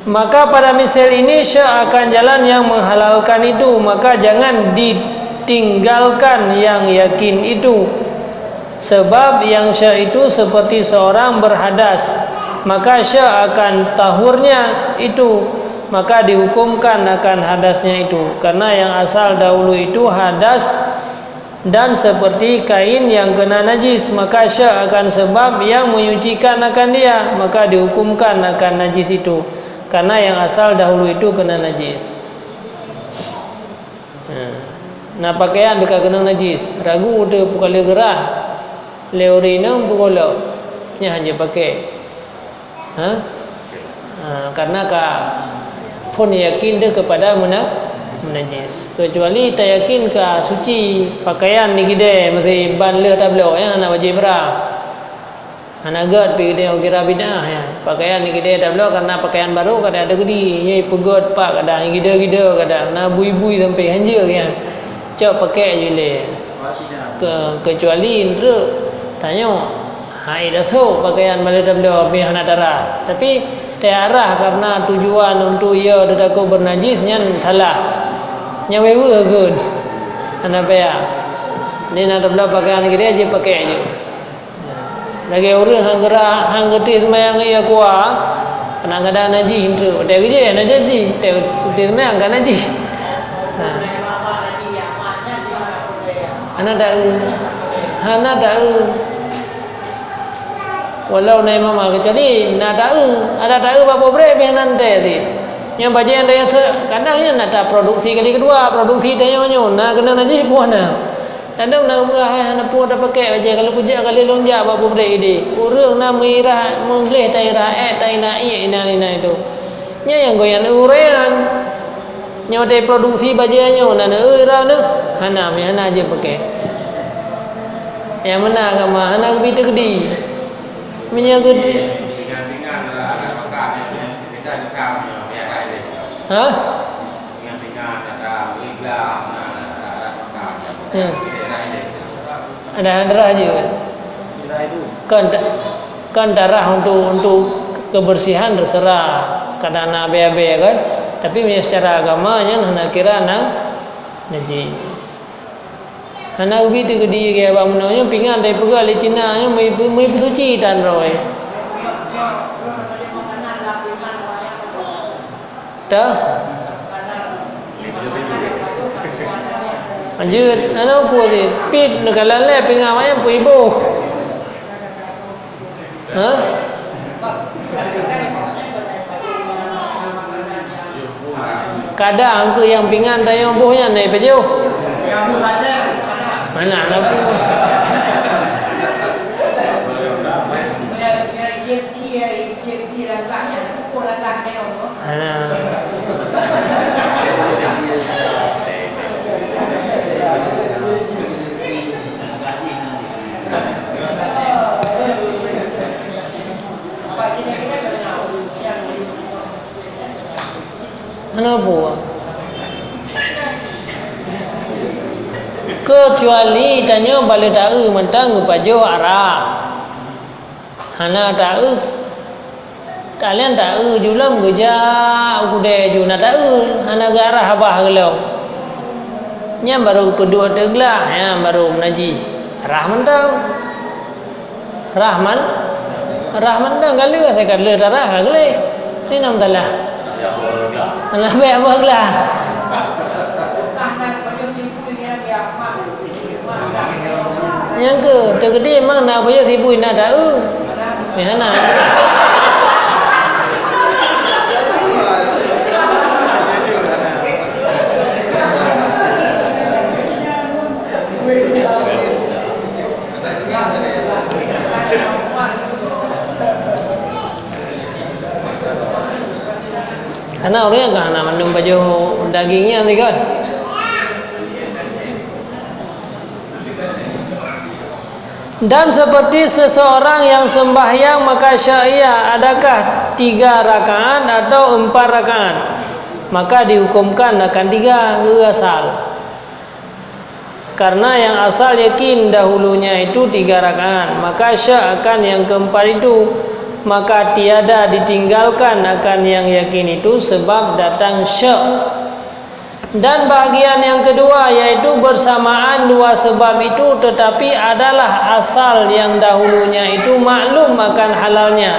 Maka pada misal ini syek akan jalan yang menghalalkan itu, maka jangan ditinggalkan yang yakin itu. Sebab yang syek itu seperti seorang berhadas, maka syek akan tahurnya itu, maka dihukumkan akan hadasnya itu. Karena yang asal dahulu itu hadas dan seperti kain yang kena najis, maka syek akan sebab yang menyucikan akan dia, maka dihukumkan akan najis itu, karena yang asal dahulu itu kena najis. Ha. Na pakaian teuka keunong najis, ragu teuh peu ka lheueh geurah lé ureueng inong peu gohlom, nyan hana jipakè. Ha? Ha, karena ka phon yakin deuh keupada meuna-, meunajis. Keucuali tayakin ka suci, pakaian nigidée meusi ban lheueh tabloe, nyan hana wajéb bra. Hana gét pih nyoe kira bid'ah nyan. Pakaian nigidée tabloe karena pakaian barô kadang ada geudi, nyoe peugét pak kadang, gida-gida kadang, na bui-bui sampai hanjeuet nyan. Cok pakè ju lé. Ke-, kecuali treuk tanyoe, hai, tasôk pakaian ban lheueh tabloe pih hana tara. Tapi tayarah karena tujuan untuk ia teutakot bernajis, nyan salah. Nyan wéeh-wéeh gon. Hana payah. Ni na tabloe pakaian geude jeuet pakèk jeuet. Lagèe ureueng han geura, han geuteuh seumayang ngon ie kuah, kadang-kadang najih eunteuk. Watèe geujih najih jih, watèe geuteuh seumayang ka najih. Ha. Hana taeu. Hana taeu. Walau na imam, kecuali na taeu, ada taeu bak peubrek pih nan teuh cit. Nyang bajèe nyang tayue se-, kadang nyan na taproduksi kali keudua, produksi tanyoe nyoe na keunan najih puih na. Kadang na ureueng hai hana puih tapakèk bajèe, kalau kujak kali lôn jak bak peubrek idéh. Ureueng na meuirah, meugleh tairah, eh, taina ié inan-inan itu. Nyan nyang goyang ureueng nyan. Nyoe teuproduksi bajèe nyoe na neueu rau neuh, hana, meuhana jeuet pakèk. Nyang meunan agama hana geubi teukeudi. Meunyoe geuti-, ha? Ya. Ada darah je kan? Kan, kan darah untuk, untuk kebersihan terserah. Kadang na abèe-abèe kan? Tapi meunyoe secara agama nyan hana kira na najis. Hana ubit teukeudi keu bak meunoe nyoe pingan dari peugah lé Cina nyoe meu-, meupeusuci tan droe. Tah? Lanjut, hana ukur sih. Pit neukalon lé pingan awaknyan peuiboh. Ha? Kadang keu nyang pingan tanyoe boh nyan, eh, pajoh. Mana na boh? Ha. Hana buah. Keucuali tanyoe bale taeu mantong geupajoh arah. Hana taeu. Kalian taeu julom geujak u keudè ju na taeu, hana geuarah babah geulom. Nyan barô peuduek teuglah, nyan barô meunajih. Rah mantong. Rah man-, rah mantong ka lheueh, asai ka lheueh tarah ka geuleh. Ni nam salah. Alah bèk abah geulah. Nyang keu teukeudi mang na peue sibui na taeu. Meuh hana. Karena ureueng ka hana mandum pajoh daging nyan sigon. Dan seperti seseorang yang sembahyang maka syak ia adakah tiga rakaat atau empat rakaat, maka dihukumkan akan tiga, asal. Karena yang asal yakin dahulunya itu tiga rakaat, maka syak akan yang keempat itu, maka tiada ditinggalkan akan yang yakin itu sebab datang syak. Dan bahagian yang kedua, yaitu bersamaan dua sebab itu, tetapi adalah asal yang dahulunya itu maklum akan halalnya,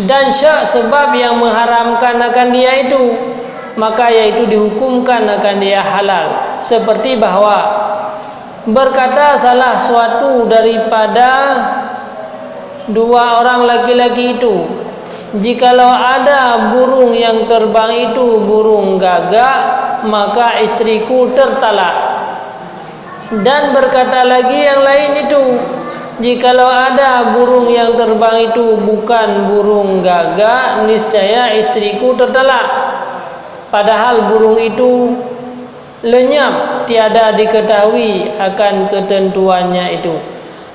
dan syak sebab yang mengharamkan akan dia itu, maka yaitu dihukumkan akan dia halal, seperti bahwa berkata salah suatu daripada dua orang laki-laki itu, "Jikalau ada burung yang terbang itu burung gagak, maka istriku tertalak." Dan berkata lagi yang lain itu, "Jikalau ada burung yang terbang itu bukan burung gagak, niscaya istriku tertalak." Padahal burung itu lenyap, tiada diketahui akan ketentuannya itu.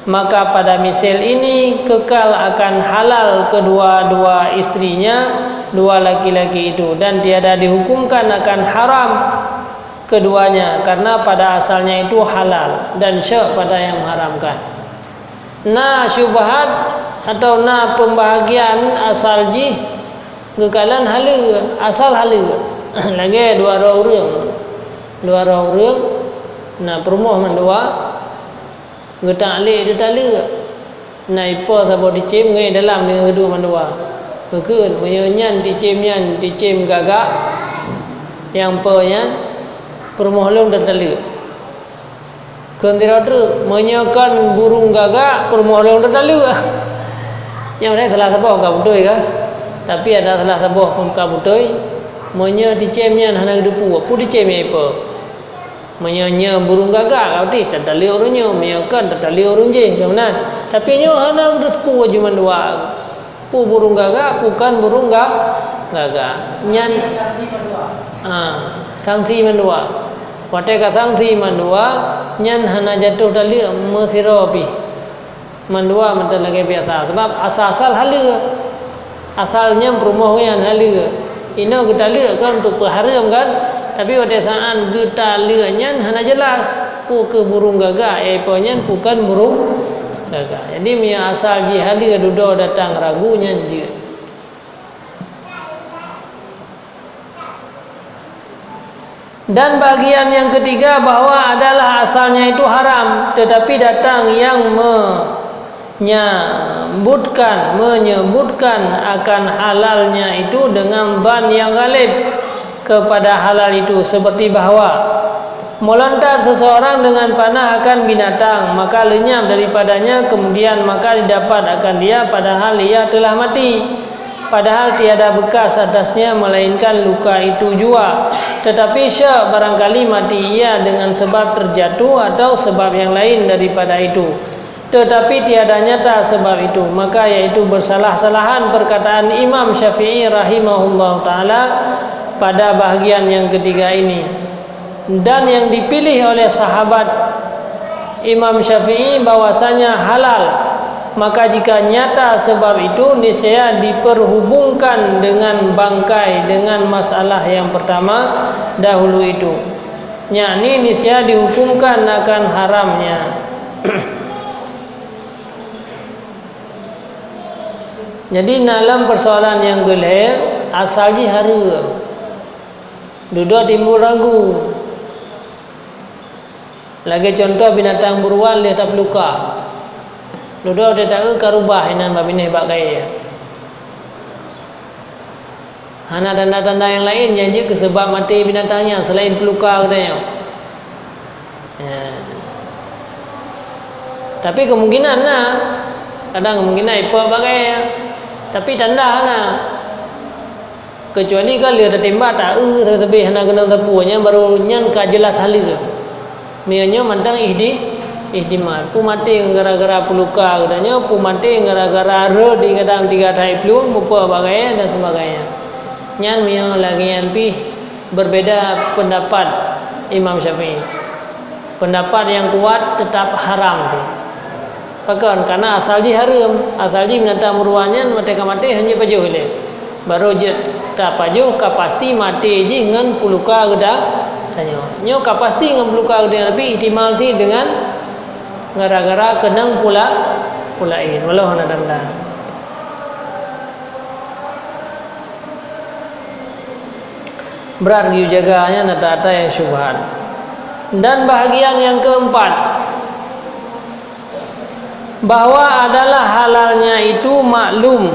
Maka pada misal ini kekal akan halal kedua-dua istrinya, dua laki-laki itu, dan tiada dihukumkan akan haram keduanya, karena pada asalnya itu halal dan syak pada yang mengharamkan. Na syubhat atau na pembahagian asal jih geukalon haleue, asal haleue. Lagèe dua droe ureueng. Dua droe ureueng na peurumoh mandua. Geutak lé teutaleuek. Na ipo saboh ticém ngon dalam deungon geuduek mandua. Geukheun, meunyoe nyan ticém nyan ticém gagak, nyang po nyan peurumoh lôn teutaleuek. Kheun sidroe treuk, meunyoe kon burung gagak, peurumoh lôn teutaleuek. Nyan padahai salah saboh ka beutôi kan? Tapi ada salah saboh ka beutôi, meunyoe ticém nyan hana geuteupeue, peue ticém nyan ipo? Meunyoe nyoe burung gagak, ka berarti teutaleuek ureueng nyoe. Meunyoe kon, teutaleuek ureueng jéh, ka meunan. Tapi nyoe hana geuteupeue laju mandua. Peue burung gagak, peue kon burung ga-, gagak. Nyan, ha, sangsi mandua. Watée ka sangsi mandua, nyan hana jatuh taleuek meusidroe pih. Mandua mantong lagée biasa, sabab asal-asal haleue. Asal nyan peurumoh nyan haleue. Inoe geutaleuek kan untuk peuhareuem kan, tapi watée saát geutaleuek nyan hana jeulaih peue keuh burung gagak, ipo nyan peue kon burung gagak. Jadi meunyoe asal jih haleue dudoe datang ragu, nyan jeuet. Dan bagian yang ketiga bahwa adalah asalnya itu haram, tetapi datang yang menyebutkan, menyebutkan akan halalnya itu dengan dhan yang ghalib kepada halal itu, seperti bahwa melontar seseorang dengan panah akan binatang, maka lenyap daripadanya, kemudian maka didapat akan dia, padahal ia telah mati. Padahal tiada bekas atasnya melainkan luka itu jua. Tetapi syek barangkali mati ia dengan sebab terjatuh atau sebab yang lain daripada itu. Tetapi tiada nyata sebab itu, maka yaitu bersalah-salahan perkataan Imam Syafi'i rahimahullahu taala pada bahagian yang ketiga ini. Dan yang dipilih oleh sahabat Imam Syafi'i bahwasanya halal, maka jika nyata sebab itu, niscaya diperhubungkan dengan bangkai, dengan masalah yang pertama dahulu itu, yakni niscaya dihukumkan akan haramnya. Jadi, na lam persoalan nyang keulhée, asal jih hareuem. Dudoe timbul ragu. Lagée cuntoh binatang buruan lheueh tapeuloka. Dudoe teuta-eu ka rubah inan bak binéh bak kayée. Hana tanda-tanda nyang laén nyang jeuet keu seubab maté binatang nyan seulaén peuloka geutanyoe. Ya. Tapi kemungkinan na. Kadang kemungkinan ipok bak kayée, tapi tanda hana. Keucuali ka lheueh tatimbak ta-eu sabe-sabe hana keunong sapeue, nyan barô nyan ka jeulaih haleue. Meunyoe nyoe mantong ihdi-, ihtimal. Peue maté gara-gara peuloka geutanyoe, peue maté gara-gara rot di gadang tiga that plueng, peue bak kayée dan sebagainya. Nyan meunyoe lagée nyan pih berbeda pendapat Imam Syafi'i. Pendapat nyang kuat teutap haram teuh. Pakon? Karena asal jih hareuem. Asal jih binatang buruan nyan watée ka maté hana jipajoh ilée. Barô jeuet tapajoh ka pasti maté jih ngon peuloka geuda-, tanyoe. Nyoe ka pasti ngon peuloka geuda-, tapi ihtimal cit deungon gara-gara keunong pula, pula laén. Walau hana tanda. Brat geuyue jaga nyan ata-ata nyang syubhat. Dan bahagian nyang keempat, bahwa adalah halalnya itu maklum,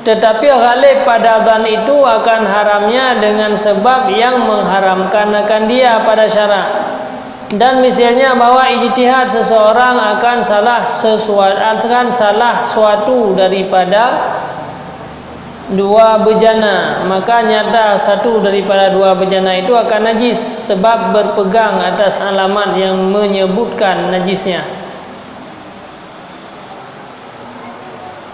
tetapi ghalib pada zan itu akan haramnya dengan sebab yang mengharamkan akan dia pada syarak. Dan misalnya bahwa ijtihad seseorang akan salah sesua-, akan salah suatu daripada dua bejana, maka nyata satu daripada dua bejana itu akan najis, sebab berpegang atas alamat yang menyebutkan najisnya.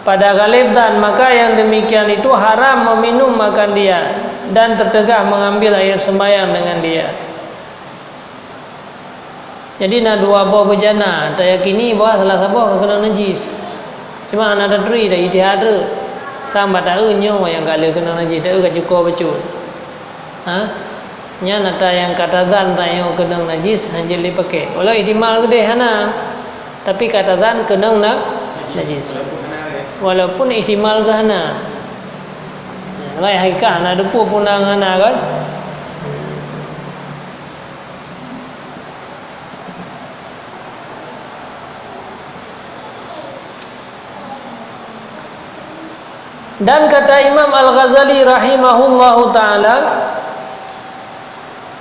Pada ghalib zan, maka yang demikian itu haram meminum akan dia dan tertegah mengambil air sembahyang dengan dia. Jadi na dua boh beujana, tayakini bahwa salah saboh ka keunong najis. Cuma hana taturi, ta-ijtihad treuk. Sang bak ta-eu nyoe nyang ka lheueh keunong najis, ta-eu ka cuko bacut. Ha? Nyan ata nyang ka tazan tanyoe keunong najis, hanjeuet lé pakèk. Walau ihtimal keudeh hana, tapi ka tazan keunong na-, najis. Walaupun ihtimal keu hana. Lai hakikat hana teupeue peue na hana kan? Dan kata Imam Al-Ghazali rahimahullahu taala,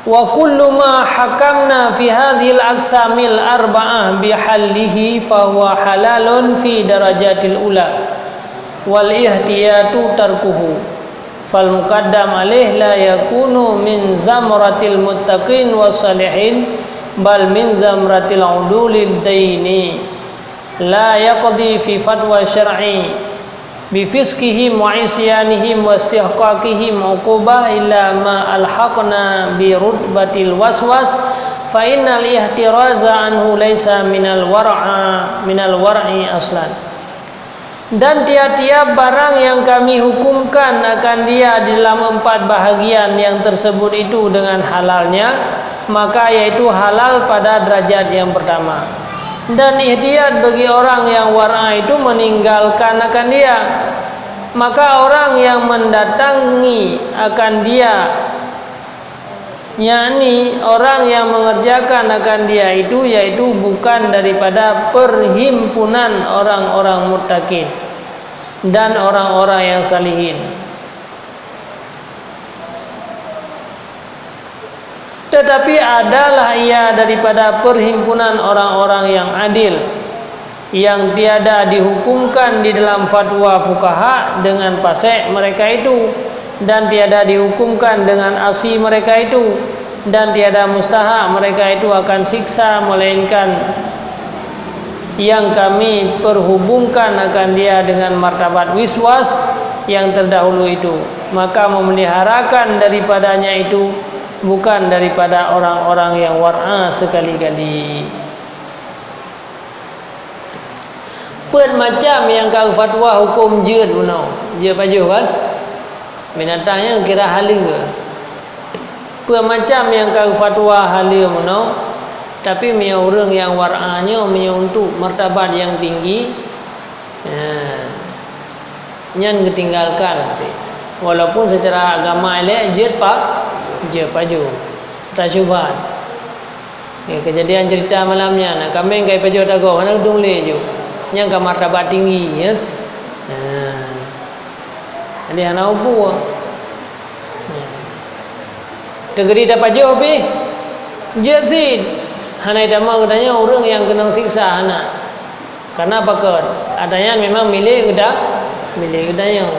"Wa kullu ma hakamna fi hadhil aqsamil arba'ah bihallihi fahuwa halalun fi darajatil ula, wal ihtiyatu tarkuhu. Fal muqaddam alaih la yakunu min zamratil muttaqin was salihin, bal min zamratil udulid daini. La yaqdi fi fatwa syar'i." Bifisqihim wa isyanihim wa istihqaqihim uqubah illa ma alhaqna bi rutbatil waswas, fa innal ihtiraza anhu laisa minal war'a, minal war'i aslan. Dan tiap-tiap barang yang Kami hukumkan akan dia di dalam empat bahagian yang tersebut itu dengan halalnya, maka yaitu halal pada derajat yang pertama. Dan ihtiyat bagi orang yang war'a itu meninggalkan akan dia. Maka orang yang mendatangi akan dia, yakni orang yang mengerjakan akan dia itu, yaitu bukan daripada perhimpunan orang-orang muttaqin dan orang-orang yang salihin. Tetapi adalah ia daripada perhimpunan orang-orang yang adil, yang tiada dihukumkan di dalam fatwa fukaha dengan fasek mereka itu, dan tiada dihukumkan dengan asi mereka itu, dan tiada mustahak mereka itu akan siksa, melainkan yang Kami perhubungkan akan dia dengan martabat wiswas yang terdahulu itu, maka memeliharakan daripadanya itu bukan daripada orang-orang yang war'a sekali-kali. Peuet macam nyang ka geufatwa huköm jeuet bunoe, jeuet pajoh kan? Binatang nyan kira haleue. Peuet macam nyang ka geufatwa haleue bunoe, tapi meunyoe ureuëng nyang war'a nyoe meunyoe untuk martabat nyang tinggi, Nah, nyan geutinggalkan, walaupun secara agama ilée jeuet pa-, jeuet pajoh, tasyubhat. Ya, kejadian cerita malam nyan, nah, kaméng ka ipajoh tagob, hana geudong lé ju. Nyan ka martabat tinggi, ya. Nah. Jadi hana upu. Nah. Teugeudi tapajoh pih, jeuet cit. Hana itamong geutanyoe ureuëng nyang keunong siksa, hana. Karena pakon? Ata nyan memang milék geuda-, milék geutanyoe.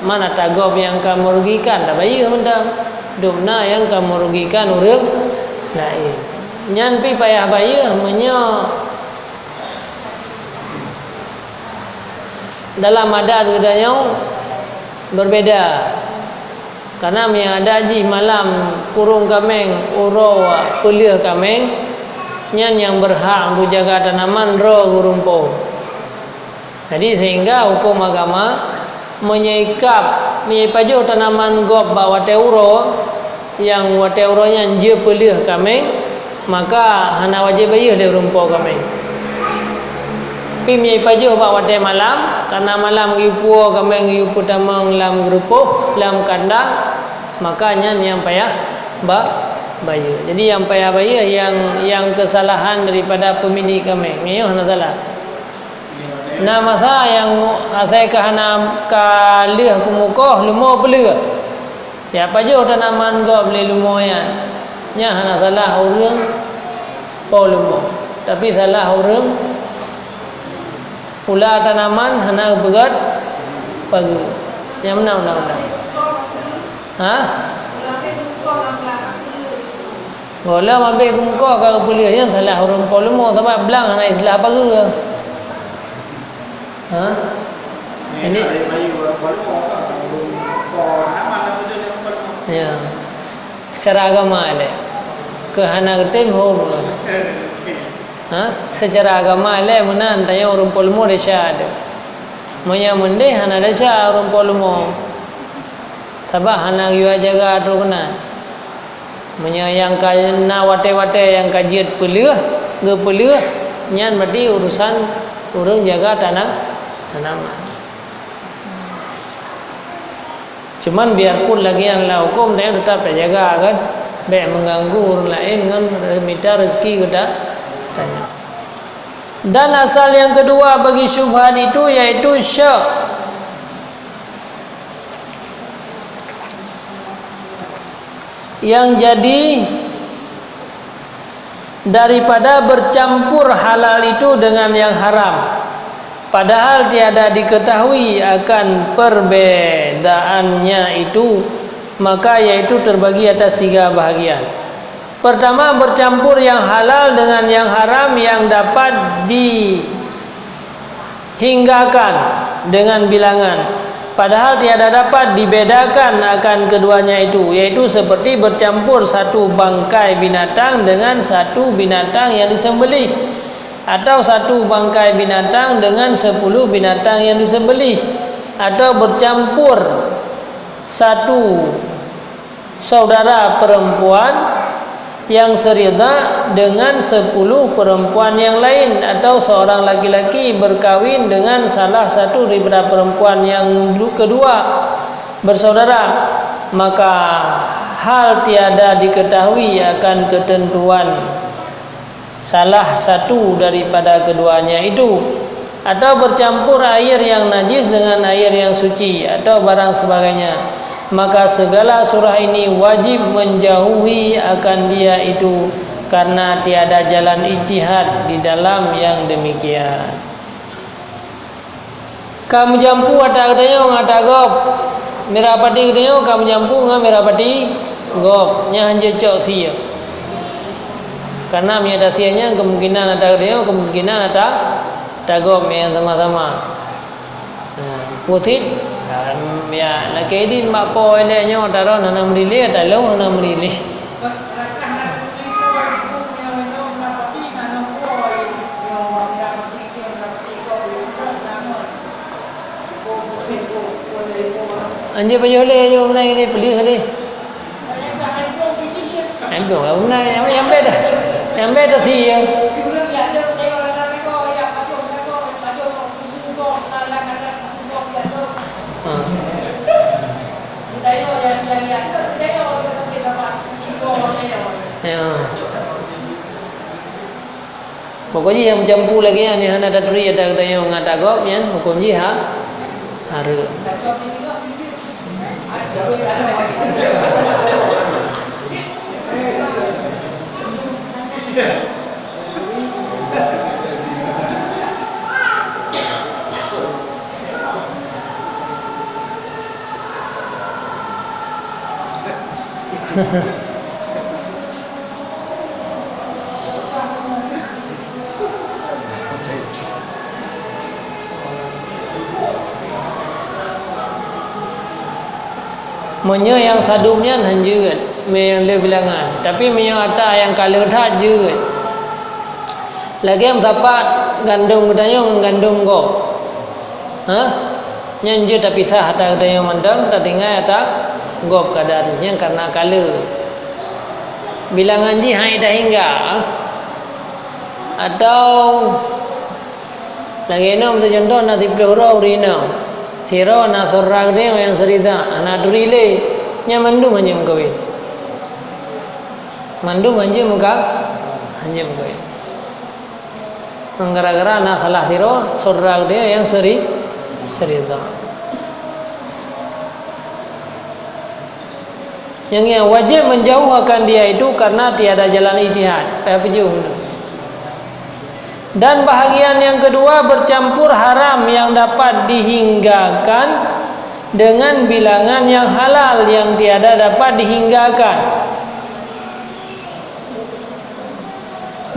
Man ata gob nyang ka meurugikan, tabayeue mantong. Dum na nyang ka meurugikan ureuëng laén. Nyan pih payah bayeue meunyoe dalam adat geutanyoe berbeda. Karena meunyoe adat jih malam kurong kaméng uroe peuleueh kaméng, nyan nyang berhak geujaga tanaman droe geureumpok. Jadi, sehingga huköm agama meunyoe ikab, meunyoe ipajoh tanaman gob bak watée uroe, nyang watée uroe nyan jeuet peuleueh kaméng, maka hana wajéb bayeue lé ureuëng po kaméng. Tapi meunyoe ipajoh bak watée malam, karena malam geuyue puwoe kaméng, geuyue peutamong lam geureupoh, lam kandang, maka nyan nyang payah ba-, bayeue. Jadi nyang payah bayeue nyang, nyang keusalahan daripada peumilék kaméng. Meunyoe hana salah. Na masa nyang asai ka hana ka lheueh keumukoh, leumo peuleueh. Siapa jih tanaman gob lé leumo nyan? Nyan hana salah ureuëng po leumo, tapi salah ureuëng pula tanaman hana geupeugét pageue. Nyang meunan undang-undang. Ha? Gohlom habéh keumukoh ka geupeuleueh, nyan salah ureuëng po leumo, sabab blang hana iselah pageue. Ha? Ini. Ya. Secara agama lé. Keu hana geutem ho. Ha? Secara agama lé meunan tanyoe ureuëng po leumo desya ada. Meunyoe meundeh hana desya ureuëng po leumo. Sabab hana geuyue jaga droe keunan. Meunyoe nyang ka na watée-watée nyang ka jeuet peuleueh, geupeuleueh, nyan berarti urusan ureuëng jaga tana-, tanaman. Cuman biarpun lagée nyan lam huköm, tapi tetap tajaga kan, bék mengganggu ureuëng laén ngon mita rezeki geuta-, geutanyoe. Dan asal yang kedua bagi syubhat itu yaitu syak. Yang jadi daripada bercampur halal itu dengan yang haram, padahal tiada diketahui akan perbedaannya itu, maka yaitu terbagi atas tiga bahagian. Pertama, bercampur yang halal dengan yang haram yang dapat di hinggakan dengan bilangan, padahal tiada dapat dibedakan akan keduanya itu, yaitu seperti bercampur satu bangkai binatang dengan satu binatang yang disembelih, atau satu bangkai binatang dengan sepuluh binatang yang disembelih, atau bercampur satu saudara perempuan yang serida dengan sepuluh perempuan yang lain, atau seorang laki-laki berkawin dengan salah satu daripada perempuan yang du-, kedua bersaudara, maka hal tiada diketahui akan ketentuan salah satu daripada keduanya itu, atau bercampur air yang najis dengan air yang suci, atau barang sebagainya, maka segala surah ini wajib menjauhi akan dia itu, karena tiada jalan ijtihad di dalam yang demikian. Ka meujampu ata geutanyoe ngon ata gob. Mirah pati geutanyoe ka meujampu ngon mirah pati gob. Nyan hanjeuet cok sie. Karena meunyoe tasie nyan kemungkinan ata geutanyoe, kemungkinan ata, ata gob nyang sama-sama. Nah, pusit, ya, lakée idin bak po ilée nyoe, ata droe hana meuri lé, ata lôn hana meuri lé. Anjir pajoh lé, ayo, beuna ini, peuleueh lé. Ayo, beuna, nyang, nyang beda. Nyang beda sih, ya. Ha. Ya. Pokok jih nyang meucampu lagée nyan, nyang hana taturi ata geutanyoe ngon ata gob nyan, huköm jih ha-, hareuem. Meunyoe nyang sadum nyan hanjeuet, mé nyang le bilangan. Tapi meunyoe ata nyang ka le that jeuet, lagée meusapat gandom geutanyoe ngon gandom gob. Hah? Nyan jeuet tapisah ata geutanyoe mantong, tatinggai ata gob kada nyan karena ka le. Bilangan jih hana tahingga. Atau lagée nyoe, meucuntoh na siplôh droe ureuëng inong. Sidroe na saudara geutanyoe nyang seurida, hana turi lé. Nyan mandum hanjeuet meukawen. Mandum hanjeuet meuka-, hanjeuet meukawen. Gara-gara na salah sidroe saudara geutanyoe nyang seuri-, seurida. Nyang, nyang wajéb menjauh akan dia itu karena tiada jalan ijtihad. Payah peujeuet. Dan bahagian yang kedua bercampur haram yang dapat dihinggakan dengan bilangan yang halal yang tiada dapat dihinggakan.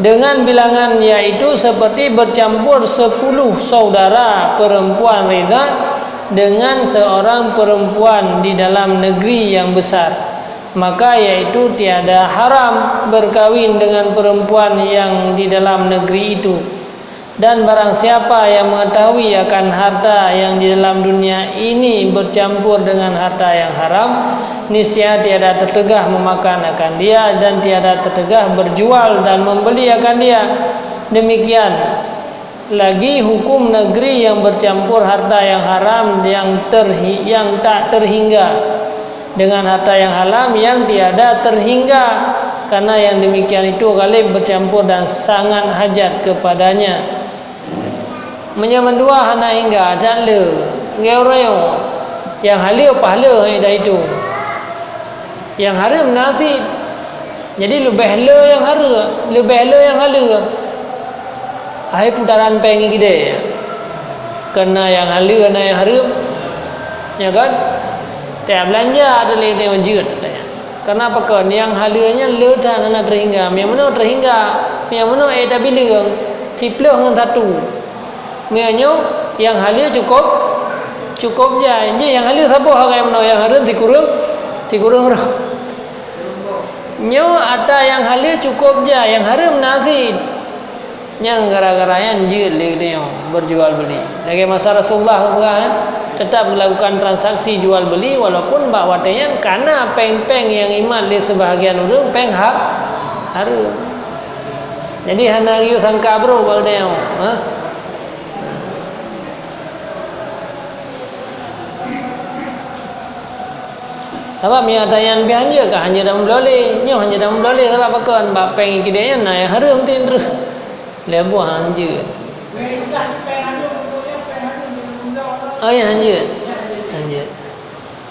Dengan bilangan yaitu seperti bercampur sepuluh saudara perempuan rida dengan seorang perempuan di dalam negeri yang besar, maka yaitu tiada haram berkawin dengan perempuan yang di dalam negeri itu. Dan barang siapa yang mengetahui akan harta yang di dalam dunia ini bercampur dengan harta yang haram, niscaya tiada teutegah memakan akan dia dan tiada teutegah berjual dan membeli akan dia. Demikian lagi hukum negeri yang bercampur harta yang haram yang terhi-, yang tak terhingga dengan harta yang haram yang tiada terhingga, karena yang demikian itu ghalib bercampur dan sangat hajat kepadanya. Meunyoe mandua hana hingga, dan le, ngon ureuëng nyang haleue pahala hanya dari itu. Nyang hareuem na cit. Jadi leubeh le nyang hareuem, leubeh le nyang haleue. Hai putaran péng keudéh. Keu na nyang haleue, na nyang hareuem. Ya kan? Tiep beulanja ata lé teuh jeuet katanya. Karena pakon? Nyang haleue nyan le that hana teuhingga. Meunyoe meunoe teuhingga, meunyoe meunoe ék tabileung, siplôh ngon satu. Meunyoe nyang haleue cukôp, cukôp jai. Jih nyang haleue saboh agam meunoe, nyang hareuem sikureueng, sikureueng roh. Nyoe ata nyang haleue cukôp jai, nyang hareuem na cit. Nyang gara-gara nyan jeuet lé geutanyoe berjual beli. Lagèe masa Rasulullah geupeugah, kan, tetap melakukan transaksi jual beli walaupun bak watèe nyan kana péng-péng nyang imat lé sebahagian ureueng péng ha-, hareuem. Jadi hana geuyue sangka brôk bak geutanyoe, ha? Sabab meunyoe ata nyan pih hanjeuet, ka hanjeuet tameubloe lé. Nyoe hanjeuet tameubloe lé, sabab pakon? Bak péng keudéh nyan na nyang hareuem tin trôh. Lhèe boh hanjeuet. Oh, ya, hanjeuet. Hanjeuet.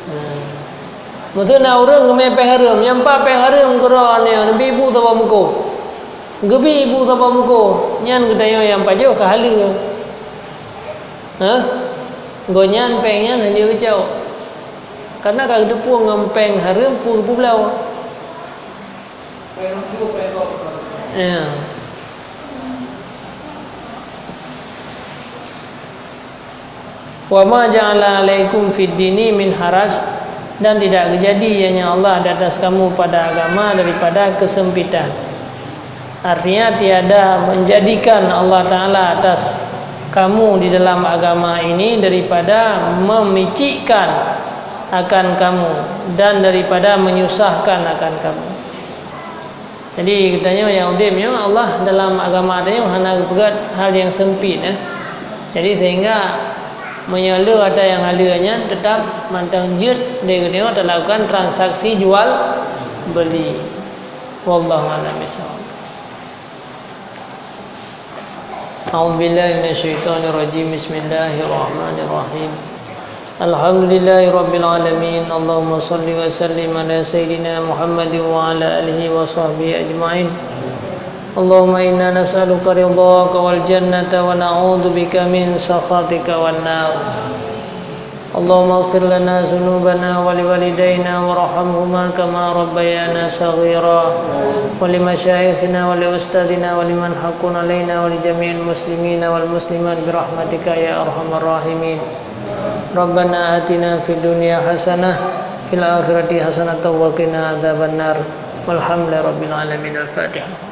Hmm. Meuseu na ureueng geumè péng hareuem, nyang pat péng hareuem keudroe nyoe, neubi bu saboh mukoh. Geubi bu saboh mukoh, nyan geutanyoe nyang pajoh ka haleue. Hah? Gobnyan péng nyan hana geucok. Karena ka geuteupeue ngon péng hareuem peue geupubloe. Ya. "Wa ma ja'ala 'alaikum fid dini min haraj," dan tidak terjadi ianya Allah di atas kamu pada agama daripada kesempitan. Artinya, tiada menjadikan Allah Ta'ala atas kamu di dalam agama ini daripada memicikkan akan kamu dan daripada menyusahkan akan kamu. Jadi, geutanyoe nyang udeb nyoe, Allah dalam agama tanyoe hana geupeugét hal nyang sempit, eh. Jadi, sehingga meunyoe le ata nyang haleue nyan, teutap mantong jeuet lé geutanyoe talakukan transaksi jual beli. Wallahu a'lam bishawab. A'udzubillahi minasyaitonirrajim. Bismillahirrahmanirrahim. Alhamdulillahirabbil alamin. Allahumma shalli wa sallim ala sayyidina Muhammadin wa ala alihi wa sahbihi ajma'in. Allahumma inna nas'aluka ridhaka wal jannata wa na'udzubika min sakhatika wan nar. اللهم اغفر لنا ذنوبنا ولوالدينا وارحمهما كما ربيانا صغيرا ولمشايخنا ولأستاذنا ولمن حق علينا ولجميع المسلمين والمسلمات برحمتك يا أرحم الراحمين. ربنا آتنا في الدنيا حسنة وفي الآخرة حسنة وقنا عذاب النار. والحمد لله رب العالمين. الفاتحة.